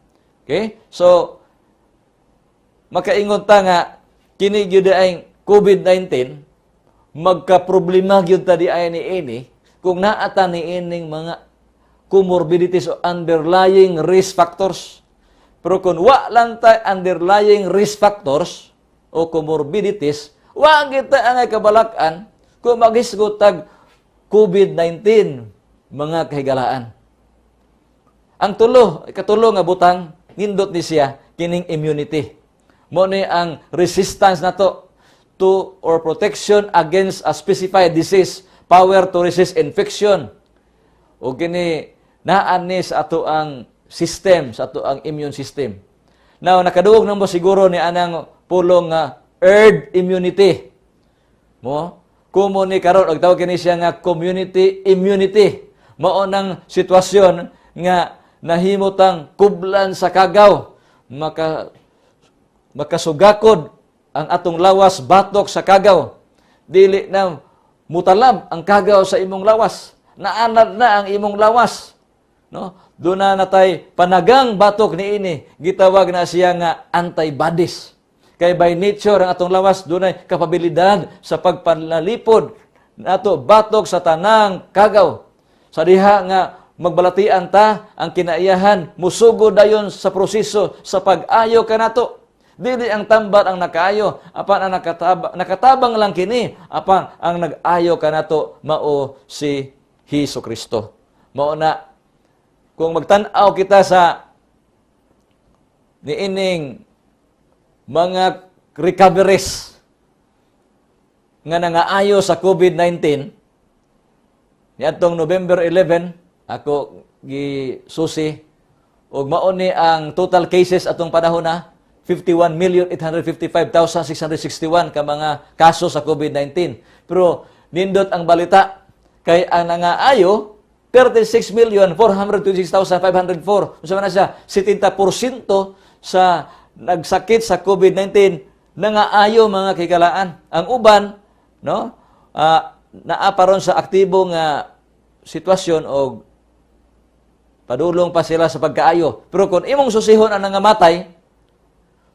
Okay? So makaingon ta nga kini gyud ay COVID-19, magka-problema gyud ta di ay ni ini kung naa ta ni ining mga comorbidities o underlying risk factors. Pero kung wa lang tay underlying risk factors o comorbidities, wa kita angay kabalak-an kung maghisgot tag COVID-19, mga kahigalaan. Ang tulo, ikatulo nga butang, nindot ni siya kining immunity. Mo ni ang resistance nato to or protection against a specified disease, power to resist infection. O kini naan ni sa ato ang system, sa ato ang immune system. Now, nakaduog na mo siguro ni anang pulong nga herd immunity. Mo, kumo ni karon og tawag kini siya nga community immunity. Mao nang sitwasyon nga nahimutang kublan sa kagaw, makasugakod ang atong lawas batok sa kagaw. Dili na mutalab ang kagaw sa imong lawas. Naanad na ang imong lawas. No? Doon na natay panagang batok niini, gitawag na siya nga antibodies. Kay by nature ang atong lawas dunay kapabilidad sa pagpanlalipod nato batok sa tanang kagaw. Sa diha nga magbalatian ta, ang kinaiyahan musugod dayon sa proseso sa pag-ayo kanato. Dili ang tambal ang nakaayo, apan ang nakatabang lang kini, apan ang nag-ayo kanato mao si Hesus Kristo. Mao na kung magtan-aw kita sa niining mga recoveries nga nangaayo sa COVID-19 niadtong November 11 ako gisusi, ug mao ni ang total cases atong panahon na 51,855,661 ka mga kaso sa COVID-19. Pero nindot ang balita kay ang nangaayo 36,426,504. Unsa man na siya? 70% sa nagsakit sa COVID-19 nangaayo, mga kikalaan. Ang uban, no, naa pa ron sa aktibo nga sitwasyon og Padulong pa sila sa pagkaayo. Pero kung imong susihon ang nangamatay,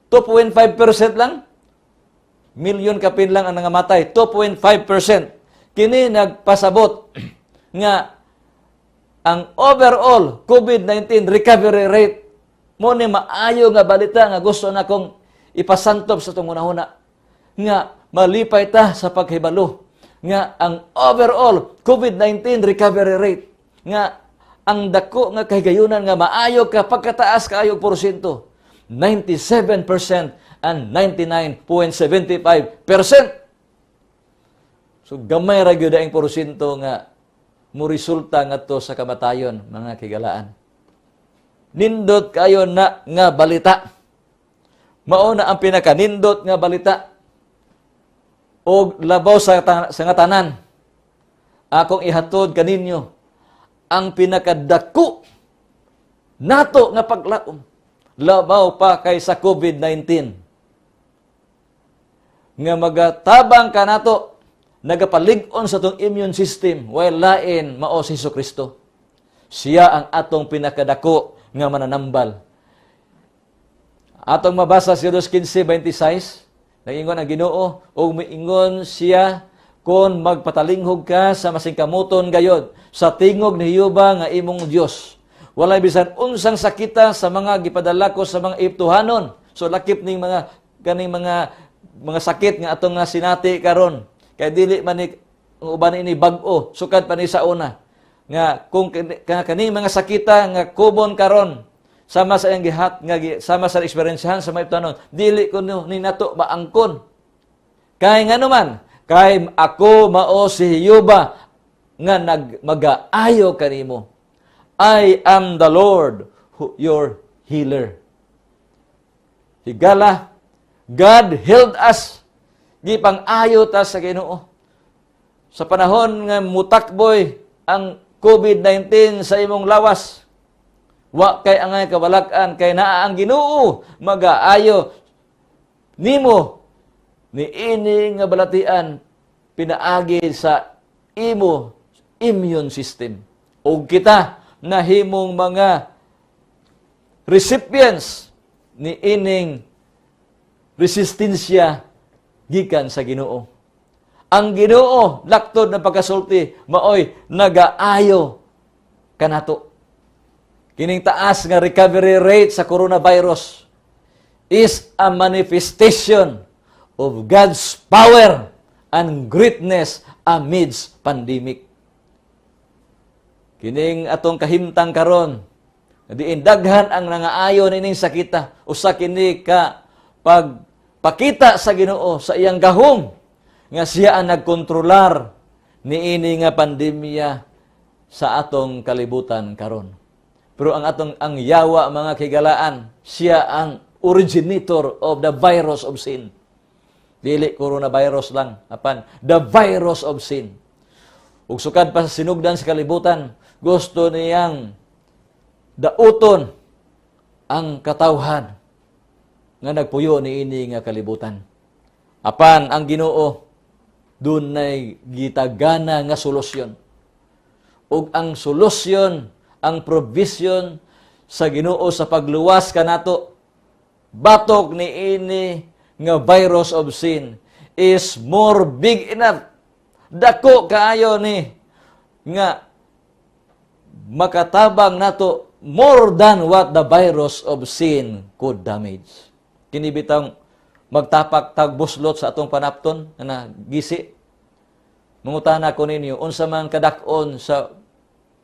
2.5% lang. Milyon kapin lang ang nangamatay, 2.5%. Kini nagpasabot nga ang overall COVID-19 recovery rate mo ni maayo nga balita nga gusto na kong ipasantop sa atong hunahuna nga malipay ta sa paghibalo nga ang overall COVID-19 recovery rate nga ang dako nga kahigayunan nga maayo ka pagkataas kaayo porsyento, 97% and 99.75%. So gamay ra gyud ang porsyento nga mo resulta ngadto sa kamatayon, mga kigalaan. Nindot kayo na nga balita. Mao na ang pinakanindot nga balita. Og labaw sa nga tanan, akong ihatod kaninyo ang pinakadako nato nga paglaom labaw pa kay sa COVID-19 nga magatabang kanato, nagapalig-on sa atong immune system, way lain mao si Hesus Kristo. Siya ang atong pinakadako nga mananambal. Atong mabasa sa 15:26, nagingon ang Ginoo, ug miingon siya, "Kon magpatalinghog ka sa masingkamoton gayod sa tingog ni Jehova nga imong Dios, walay bisan unsang sakita sa mga gipadala ko sa mga Egyptohanon." So lakip ning mga kaning mga sakit nga atong nga sinati karon kay dili man ni ang uban ini bag-o, sukad pa ni sa una nga kung kaning mga sakita nga common karon sama sa iyang gihat nga sama sa eksperyensyahan sa mga Egyptohanon, dili kuno ni nato maangkon, kay ngano man kay ako mao si Jehova nga nagmagaayo kanimo. I am the Lord who, your healer. Higala, God healed us. Gipang-ayo ta sa Ginoo. Sa panahon nga mutakboy ang COVID-19 sa imong lawas, wa kay angay kabalak-an kay naa ang Ginoo magaayo nimo ni ini nga balatian pinaagi sa imo immune system. Ug kita nahimong mga recipients ni ining resistensya gikan sa Ginoo. Ang Ginoo, laktod na pagkasulti, maoy nagaayo kanato. Kining taas nga recovery rate sa coronavirus is a manifestation of God's power and greatness amidst pandemic. Kining atong kahimtang karon, diin daghan ang nangaayo nining sakita, usa kini ka pagpakita sa Ginoo sa iyang gahom nga siya ang nagkontrolar niini nga pandemya sa atong kalibutan karon. Pero ang atong ang yawa, mga kigalaan, siya ang originator of the virus of sin. Dili coronavirus lang, apan the virus of sin. Ug sukad pa sa sinugdan sa kalibutan, gusto niyang dauton ang katawhan nga nagpuyo niini nga kalibutan. Apan ang Ginoo dunay gitagana nga solusyon. Ug ang solusyon, ang provision sa Ginoo sa pagluwas kanato batok niini nga virus of sin is more big enough. Dako kaayo ni nga makatabang nato more than what the virus of sin could damage. Kini bitang magtapak tag buslot sa atong panapton na gisi. Mangutana ko ninyo, unsa man kadak-on sa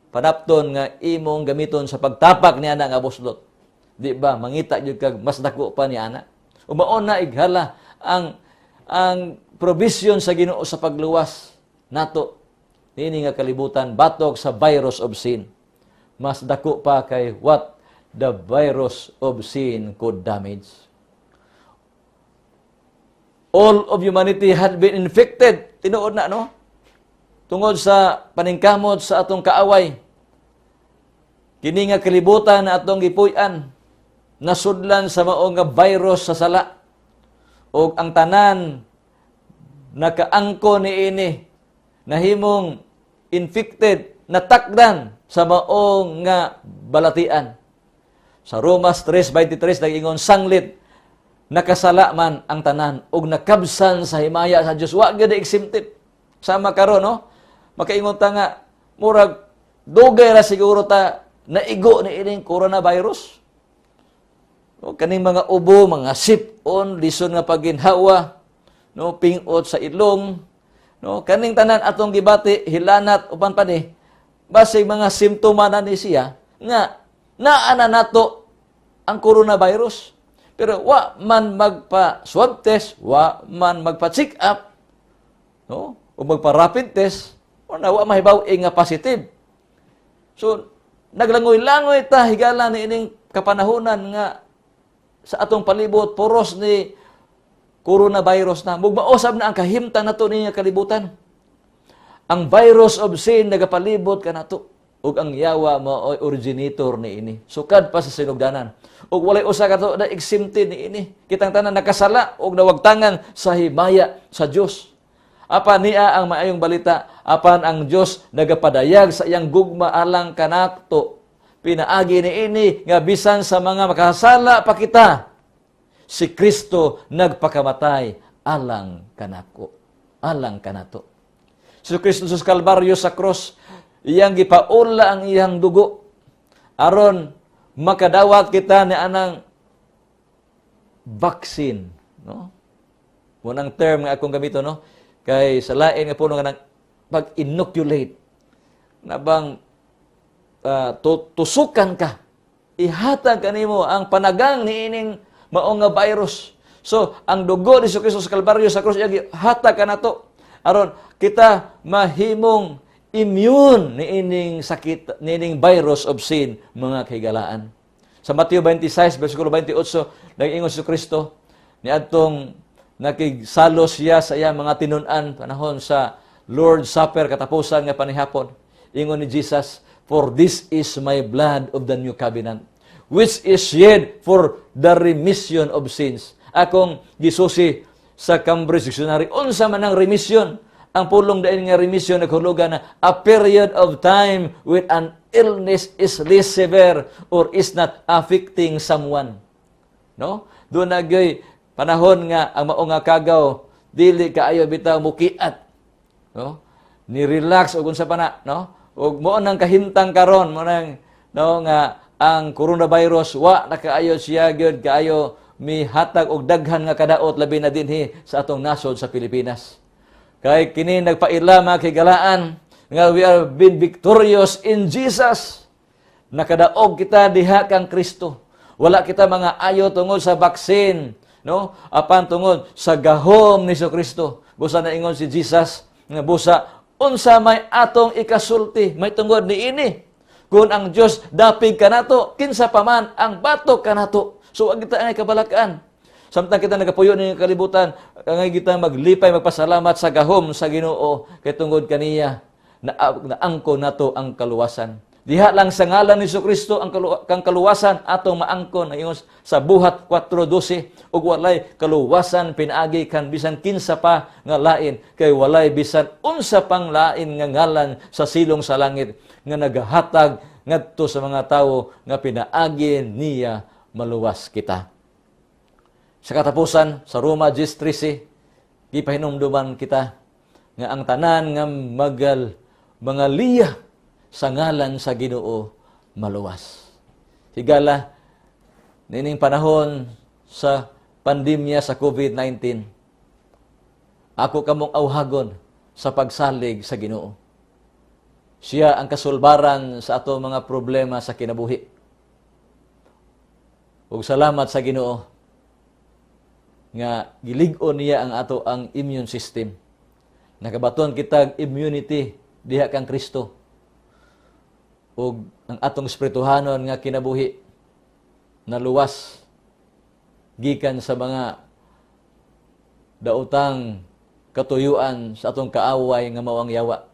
panapton nga imong gamiton sa pagtapak ni ana nga buslot? Di ba mangita gyud kag mas dako pa ni ana? Mao na, higala, ang provision sa Ginoo sa pagluwas nato niini nga kalibutan batok sa virus of sin. Mas dako pa kay what the virus of sin could damage. All of humanity had been infected. Tinuod na, no? Tungod sa paningkamot sa atong kaaway. Kini nga kalibutan na atong gipuy-an, nasudlan sa mao nga virus sa sala. Og ang tanan nakaangko niini, nahimong infected, natakdan. sa maong nga balatian. Sa Romas 3:23 nag-ingon, "Sanglit nakasala man ang tanan ug nakabsan sa himaya sa Dios." Wa gyud exempted. Sama karon, no, makaingon ta nga murag dugay ra siguro ta naigo ni ining coronavirus. No, kaning mga ubo, mga sipon, lison nga paginhawa, no, pingot sa ilong, no, kaning tanan atong gibati, hilanat uban pa ni, basig mga simptoma na ni siya nga naa na nato ang coronavirus. Pero wa man magpa swab test, wa man magpa check up, no? O magpa rapid test, o na wa mahibaw nga positive. So naglangoy-langoy ta, higala, ni ining kapanahonan nga sa atong palibot puros ni coronavirus na. Mugmausab na ang kahimtang nato niya kalibutan. Ang virus of sin nagapalibot kanato ug ang yawa mao'y originator ni ini. Sukad pa sa sinugdanan. Ug walay usa kato na exempted ni ini. Kitang tanan nakasala ug nawagtangan sa himaya sa Dios. Apan niya ang maayong balita, apan ang Dios nagapadayag sa iyang gugma alang kanato. Pinaagi ni ini nga bisan sa mga makasala pa kita, si Kristo nagpakamatay alang kanako, alang kanato. Si Kristo sa Kalbaryo, sa cross, iyang gipaula ang iyang dugo aron makadawat kita ni anang vaccine, no? Mao nang term nga akong gamito, no, kay sa lain nga puno nga nang pag-inoculate na bang tusukan ka, ihatag kanimo ang panagang niining mao nga virus. So ang dugo ni Kristo sa Kalbaryo, sa cross, iyang hatag kanato aron kita mahimong immune niining sakit, niining virus of sin, mga kahigalaan. Sa Mateo 26 versikulo 28, nag-ingon si Kristo niadtong nakigsalo siya sa iyang mga tinun-an panahon sa Lord's Supper, katapusan nga panihapon. Ingon ni Jesus, "For this is my blood of the new covenant, which is shed for the remission of sins." Akong gisusi sa Cambridge Dictionary, unsa man ang remission? Ang pulong dain nga remission naghulugan na a period of time when an illness is less severe or is not affecting someone. No? Doon na gyud panahon nga ang mao nga kagaw dili kaayo bitaw mukiat. No? Ni relax og unsa pa na, no? Ug mao nang kahimtang karon, mo nang, no, nga ang coronavirus wa na kaayo siya gyud kaayo mihatag og daghan nga kadaot, labi na dinhi sa atong nasod sa Pilipinas. Kay kini nagpaila, mga kahigalaan, nga we are been victorious in Jesus. Nakadaog kita diha kang Kristo. Wala kita mga ayo tungod sa vaccine, no? Apan tungod sa gahom ni Kristo. Busa na ingon si Jesus nga busa unsa may atong ikasulti may tungod ni ini? Kung ang Dios dapig kanato, kinsa pa man ang batok kanato? So wag kita ay kabalakaan. Samtang kita nagapuyo ning kalibutan, angay kita maglipay, magpasalamat sa gahom sa Ginoo kay tungod kaniya na naangkon nato ang kaluwasan. Diha lang sa ngalan ni Kristo ang kang kaluwasan atong maangkon, ingon sa Buhat 4:12, ug walay kaluwasan pinaagi kan bisan kinsa pa nga lain, kay walay bisan unsa pang lain nga ngalan sa silong sa langit nga nagahatag ngadto sa mga tawo nga pinaagi niya maluwas kita. Sa katapusan, sa Roma 10:13, gipahinumduman kita nga ang tanan nga magal mga liya sa ngalan sa Ginoo maluwas. Higala, nining panahon sa pandemya sa COVID-19, ako kamong awhagon sa pagsalig sa Ginoo. Siya ang kasulbaran sa ato mga problema sa kinabuhi. Ug salamat sa Ginoo nga gilig-on niya ang ato ang immune system. Nakabaton kitag immunity diha kang Kristo. Ug ang atong espirituhanon nga kinabuhi naluwas gikan sa mga daotang katuyuan sa atong kaaway nga mao ang yawa,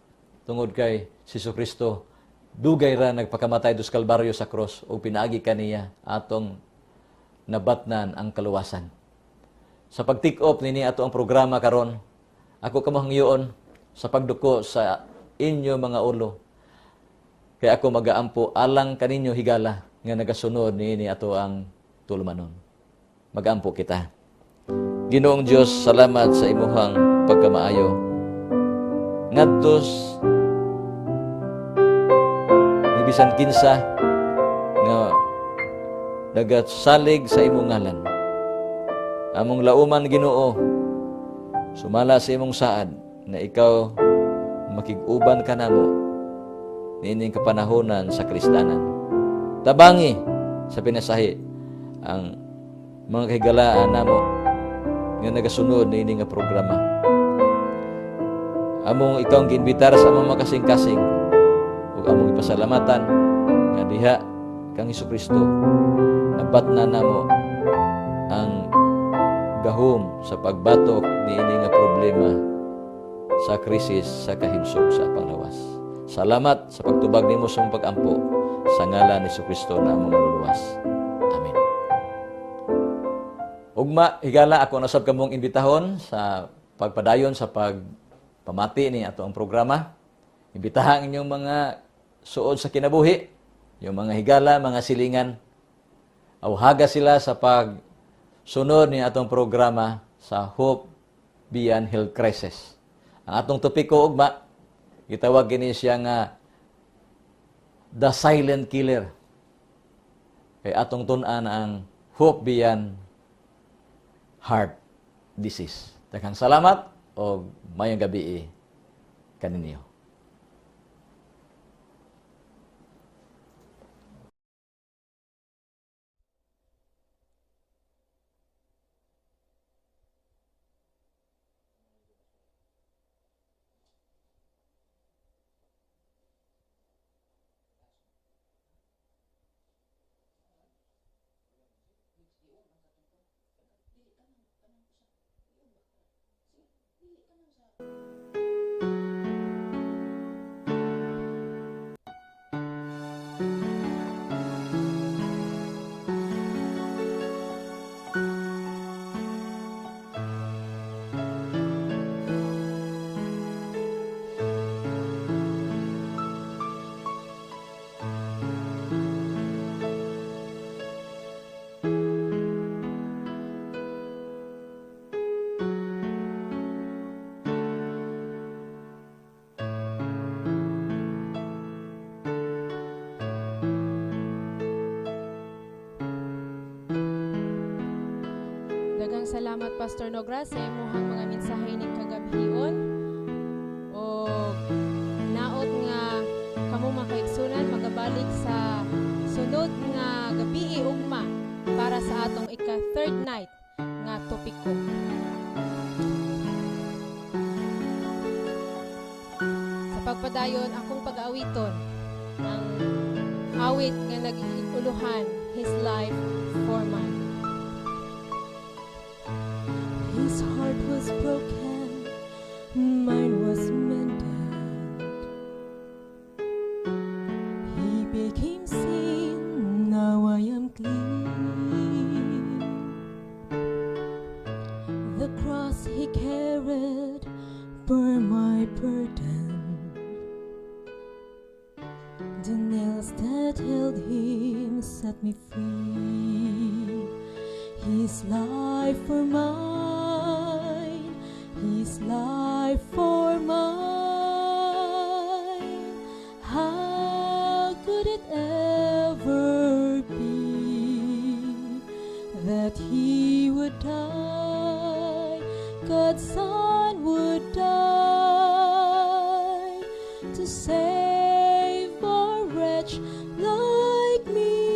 tungod kay si Kristo dugay ra nagpakamatay dos Kalbaryo sa cross ug pinaagi kaniya atong nabatnan ang kaluwasan. Sa pag-take off nini ato ang programa karon, ako kamo hangyoon sa pagduko sa inyo mga ulo. Kay ako magaampo alang kaninyo, higala, nga nagasunod niini ato ang tulumanon. Magampo kita. Ginoong Dios, salamat sa imuhang pagkamaayo. Ngadtos ni bisan kinsa nga nagasalig sa imong ngalan. Among lauman, Ginoo, sumala sa imong saad na ikaw makig-uban kanamo niining kapanahonan sa krisdanan. Tabangi sa pinasahi ang mga kahigalaan namo nga nagasunod niini nga programa. Among ikaw ang giinbitar sa among makasing-kasing ug among ipasalamatan nga diha kang Hesukristo nabatna namo ang gahom sa pagbatok niini nga problema sa krisis sa kahimsog sa panglawas. Salamat sa pagtubag nimo sa among pag-ampo sa ngalan ni Hesukristo na among manluluwas. Amen. Ugma, higala, ako nasab kamong imbitahon sa pagpadayon sa pagpamati ni ato ang programa. Imbitahan ang inyong mga suod sa kinabuhi, yung mga higala, mga silingan. Awhaga sila sa pagsunod ni atong programa sa Hope Beyond Health Crisis. Ang atong topiko ugma, gitawag kini siya nga The Silent Killer. Kay atong tun-an ang Hope Beyond Heart Disease. Daghang salamat o mayong gabi kaninyo. Daghang salamat, Pastor Nogra, sa imuhang mga mensahe ning kagabhion. O naot nga kamo mga kaigsunan magabalik sa sunod nga gabi ugma para sa atong ika third night nga topiko. Sa pagpadayon akong pag-awiton ang awit nga nag-iuluhan, His Life for Mine. His heart was broken, mine was mended. He became sin, now I am clean. The cross he carried bore my burden. The nails that held him set me free. His life for mine, His life for mine. How could it ever be that He would die, God's Son would die to save a wretch like me?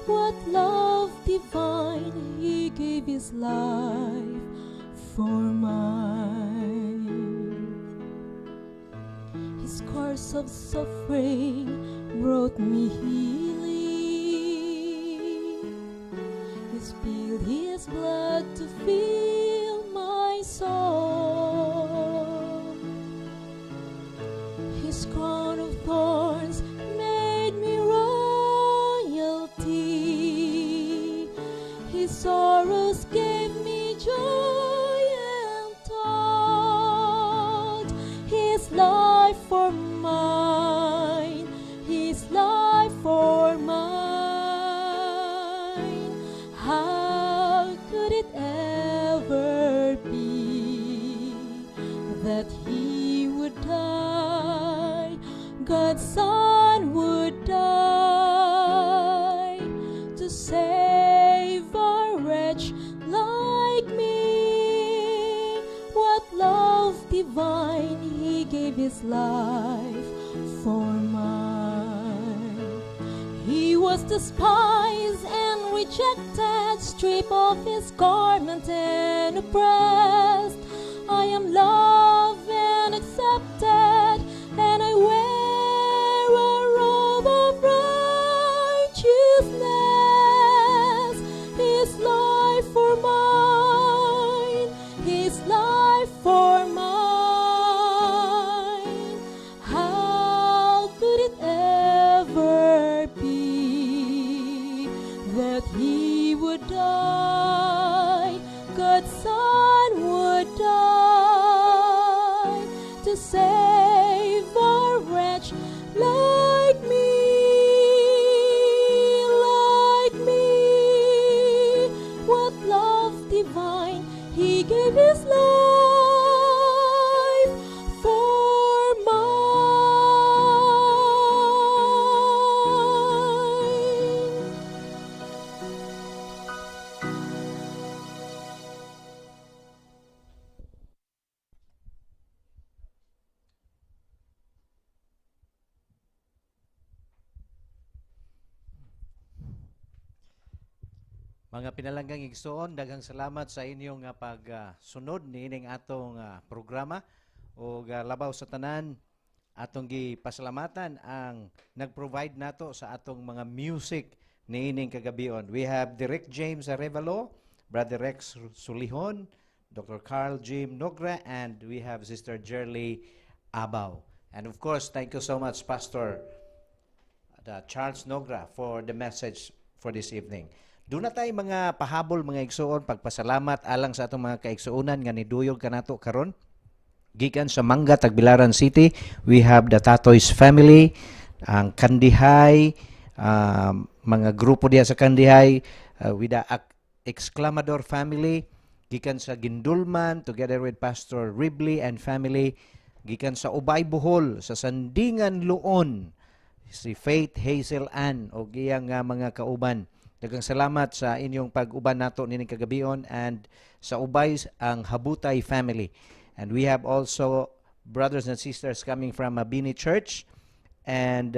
What love divine, He gave His life for mine. His scars of suffering brought me healing. He spilled His blood to fill my soul. His crown of thorns made me royalty. His sorrows gave me joy and taught. His life for mine. God's Son would die to save a wretch like me. What love divine, He gave His life for mine. He was despised and rejected, stripped of His garment and oppressed. I am loved and accepted, and I wear a robe of righteousness. His life for mine, His life for mine. How could it ever be that He would die, God's Son would die to save a wretch like me, like me? What love divine, He gave His life for mine. Mga pinalanggang igsoon, daghang salamat sa inyong pagsunod niining atong programa ug labaw sa tanan atong gipasalamatan ang nag-provide nato sa atong mga music niining kagabion. We have Direk James Arevalo, Brother Rex Sulihon, Dr. Carl Jim Nogra, and we have Sister Jerly Abaw. And of course, thank you so much, Pastor Charles Nogra, for the message for this evening. Doon na tayo mga pahabol, mga igsuon, pagpasalamat alang sa atong mga kaigsuonan nga niduyog kanato karon. Gikan sa Manga, Tagbilaran City, we have the Tatoys family, ang Kandihay, mga grupo diha sa Kandihay, with the Exclamador family, gikan sa Gindulman, together with Pastor Ribley and family, gikan sa Ubay Bohol, sa Sandingan Luon, si Faith Hazel Ann og iyang mga kauban. Daghang salamat sa inyong pag-uban nato nining kagabion, and sa Ubay ang Habutay family. And we have also brothers and sisters coming from Mabini Church and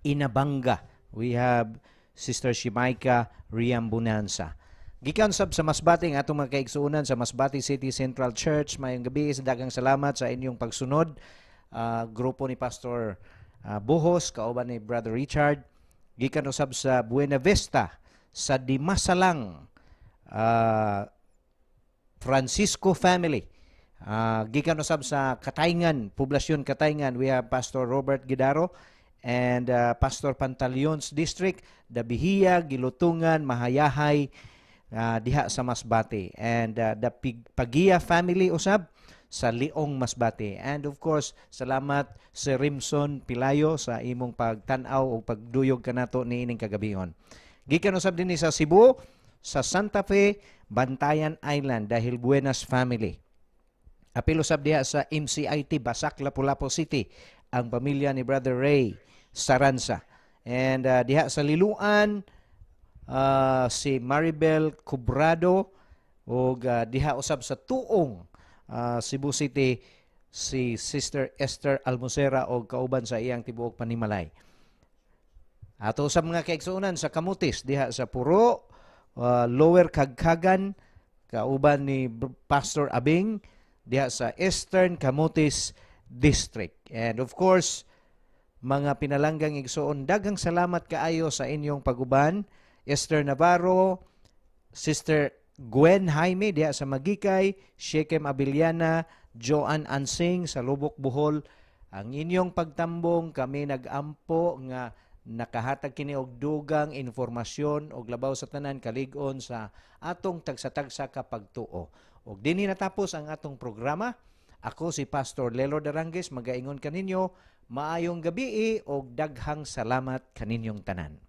Inabanga. We have Sister Shimaika Riambunansa. Gikan sab sa Masbate ang atong mga kaigsuonan sa Masbate City Central Church. Mayong gabi, daghang salamat sa inyong pagsunod. Grupo ni Pastor Buhos, kauban ni Brother Richard. Gikan usab sa Buena Vista, sa Dimasalang, Francisco family. Gikan usab sa Katayngan, Poblasyon Katayngan, we have Pastor Robert Gidaro and Pastor Pantaleon's District, Dabihiya, Gilutungan, Mahayahay, diha sa Masbate. And the Pagia family usab sa Liong Masbate. And of course, salamat si Rimson Pilayo sa imong pagtan-aw o pagduyog kanato niining kagabihon. Gikan usab dinhi sa Cebu, sa Santa Fe, Bantayan Island, dahil Buenas family. Apil usab diha sa MCIT, Basak, Lapu-Lapu City, ang pamilya ni Brother Ray Saransa. And diha sa Liluan, si Maribel Cubrado, ug diha usab sa Tuong, Cebu City, si Sister Esther Almocera og kauban sa iyang tibuok panimalay. Ato sa mga kaigsuonan sa Camotes, diha sa Puro, Lower Kagkagan, kauban ni Pastor Abing, diha sa Eastern Camotes District. And of course, mga pinalanggang igsuon, daghang salamat kaayo sa inyong paguban. Esther Navarro, Sister Gwen Jaime diha sa Magikay, Shekem Abiliana, Joan Ansing sa Lubok Bohol. Ang inyong pagtambong, kami nagampo nga nakahatag kini og dugang informasyon og labaw sa tanan kalig-on sa atong tagsa-tagsa ka pagtuo. Og dinhi natapos ang atong programa. Ako si Pastor Lelo Darangues, magaingon kaninyo, maayong gabii og daghang salamat kaninyong tanan.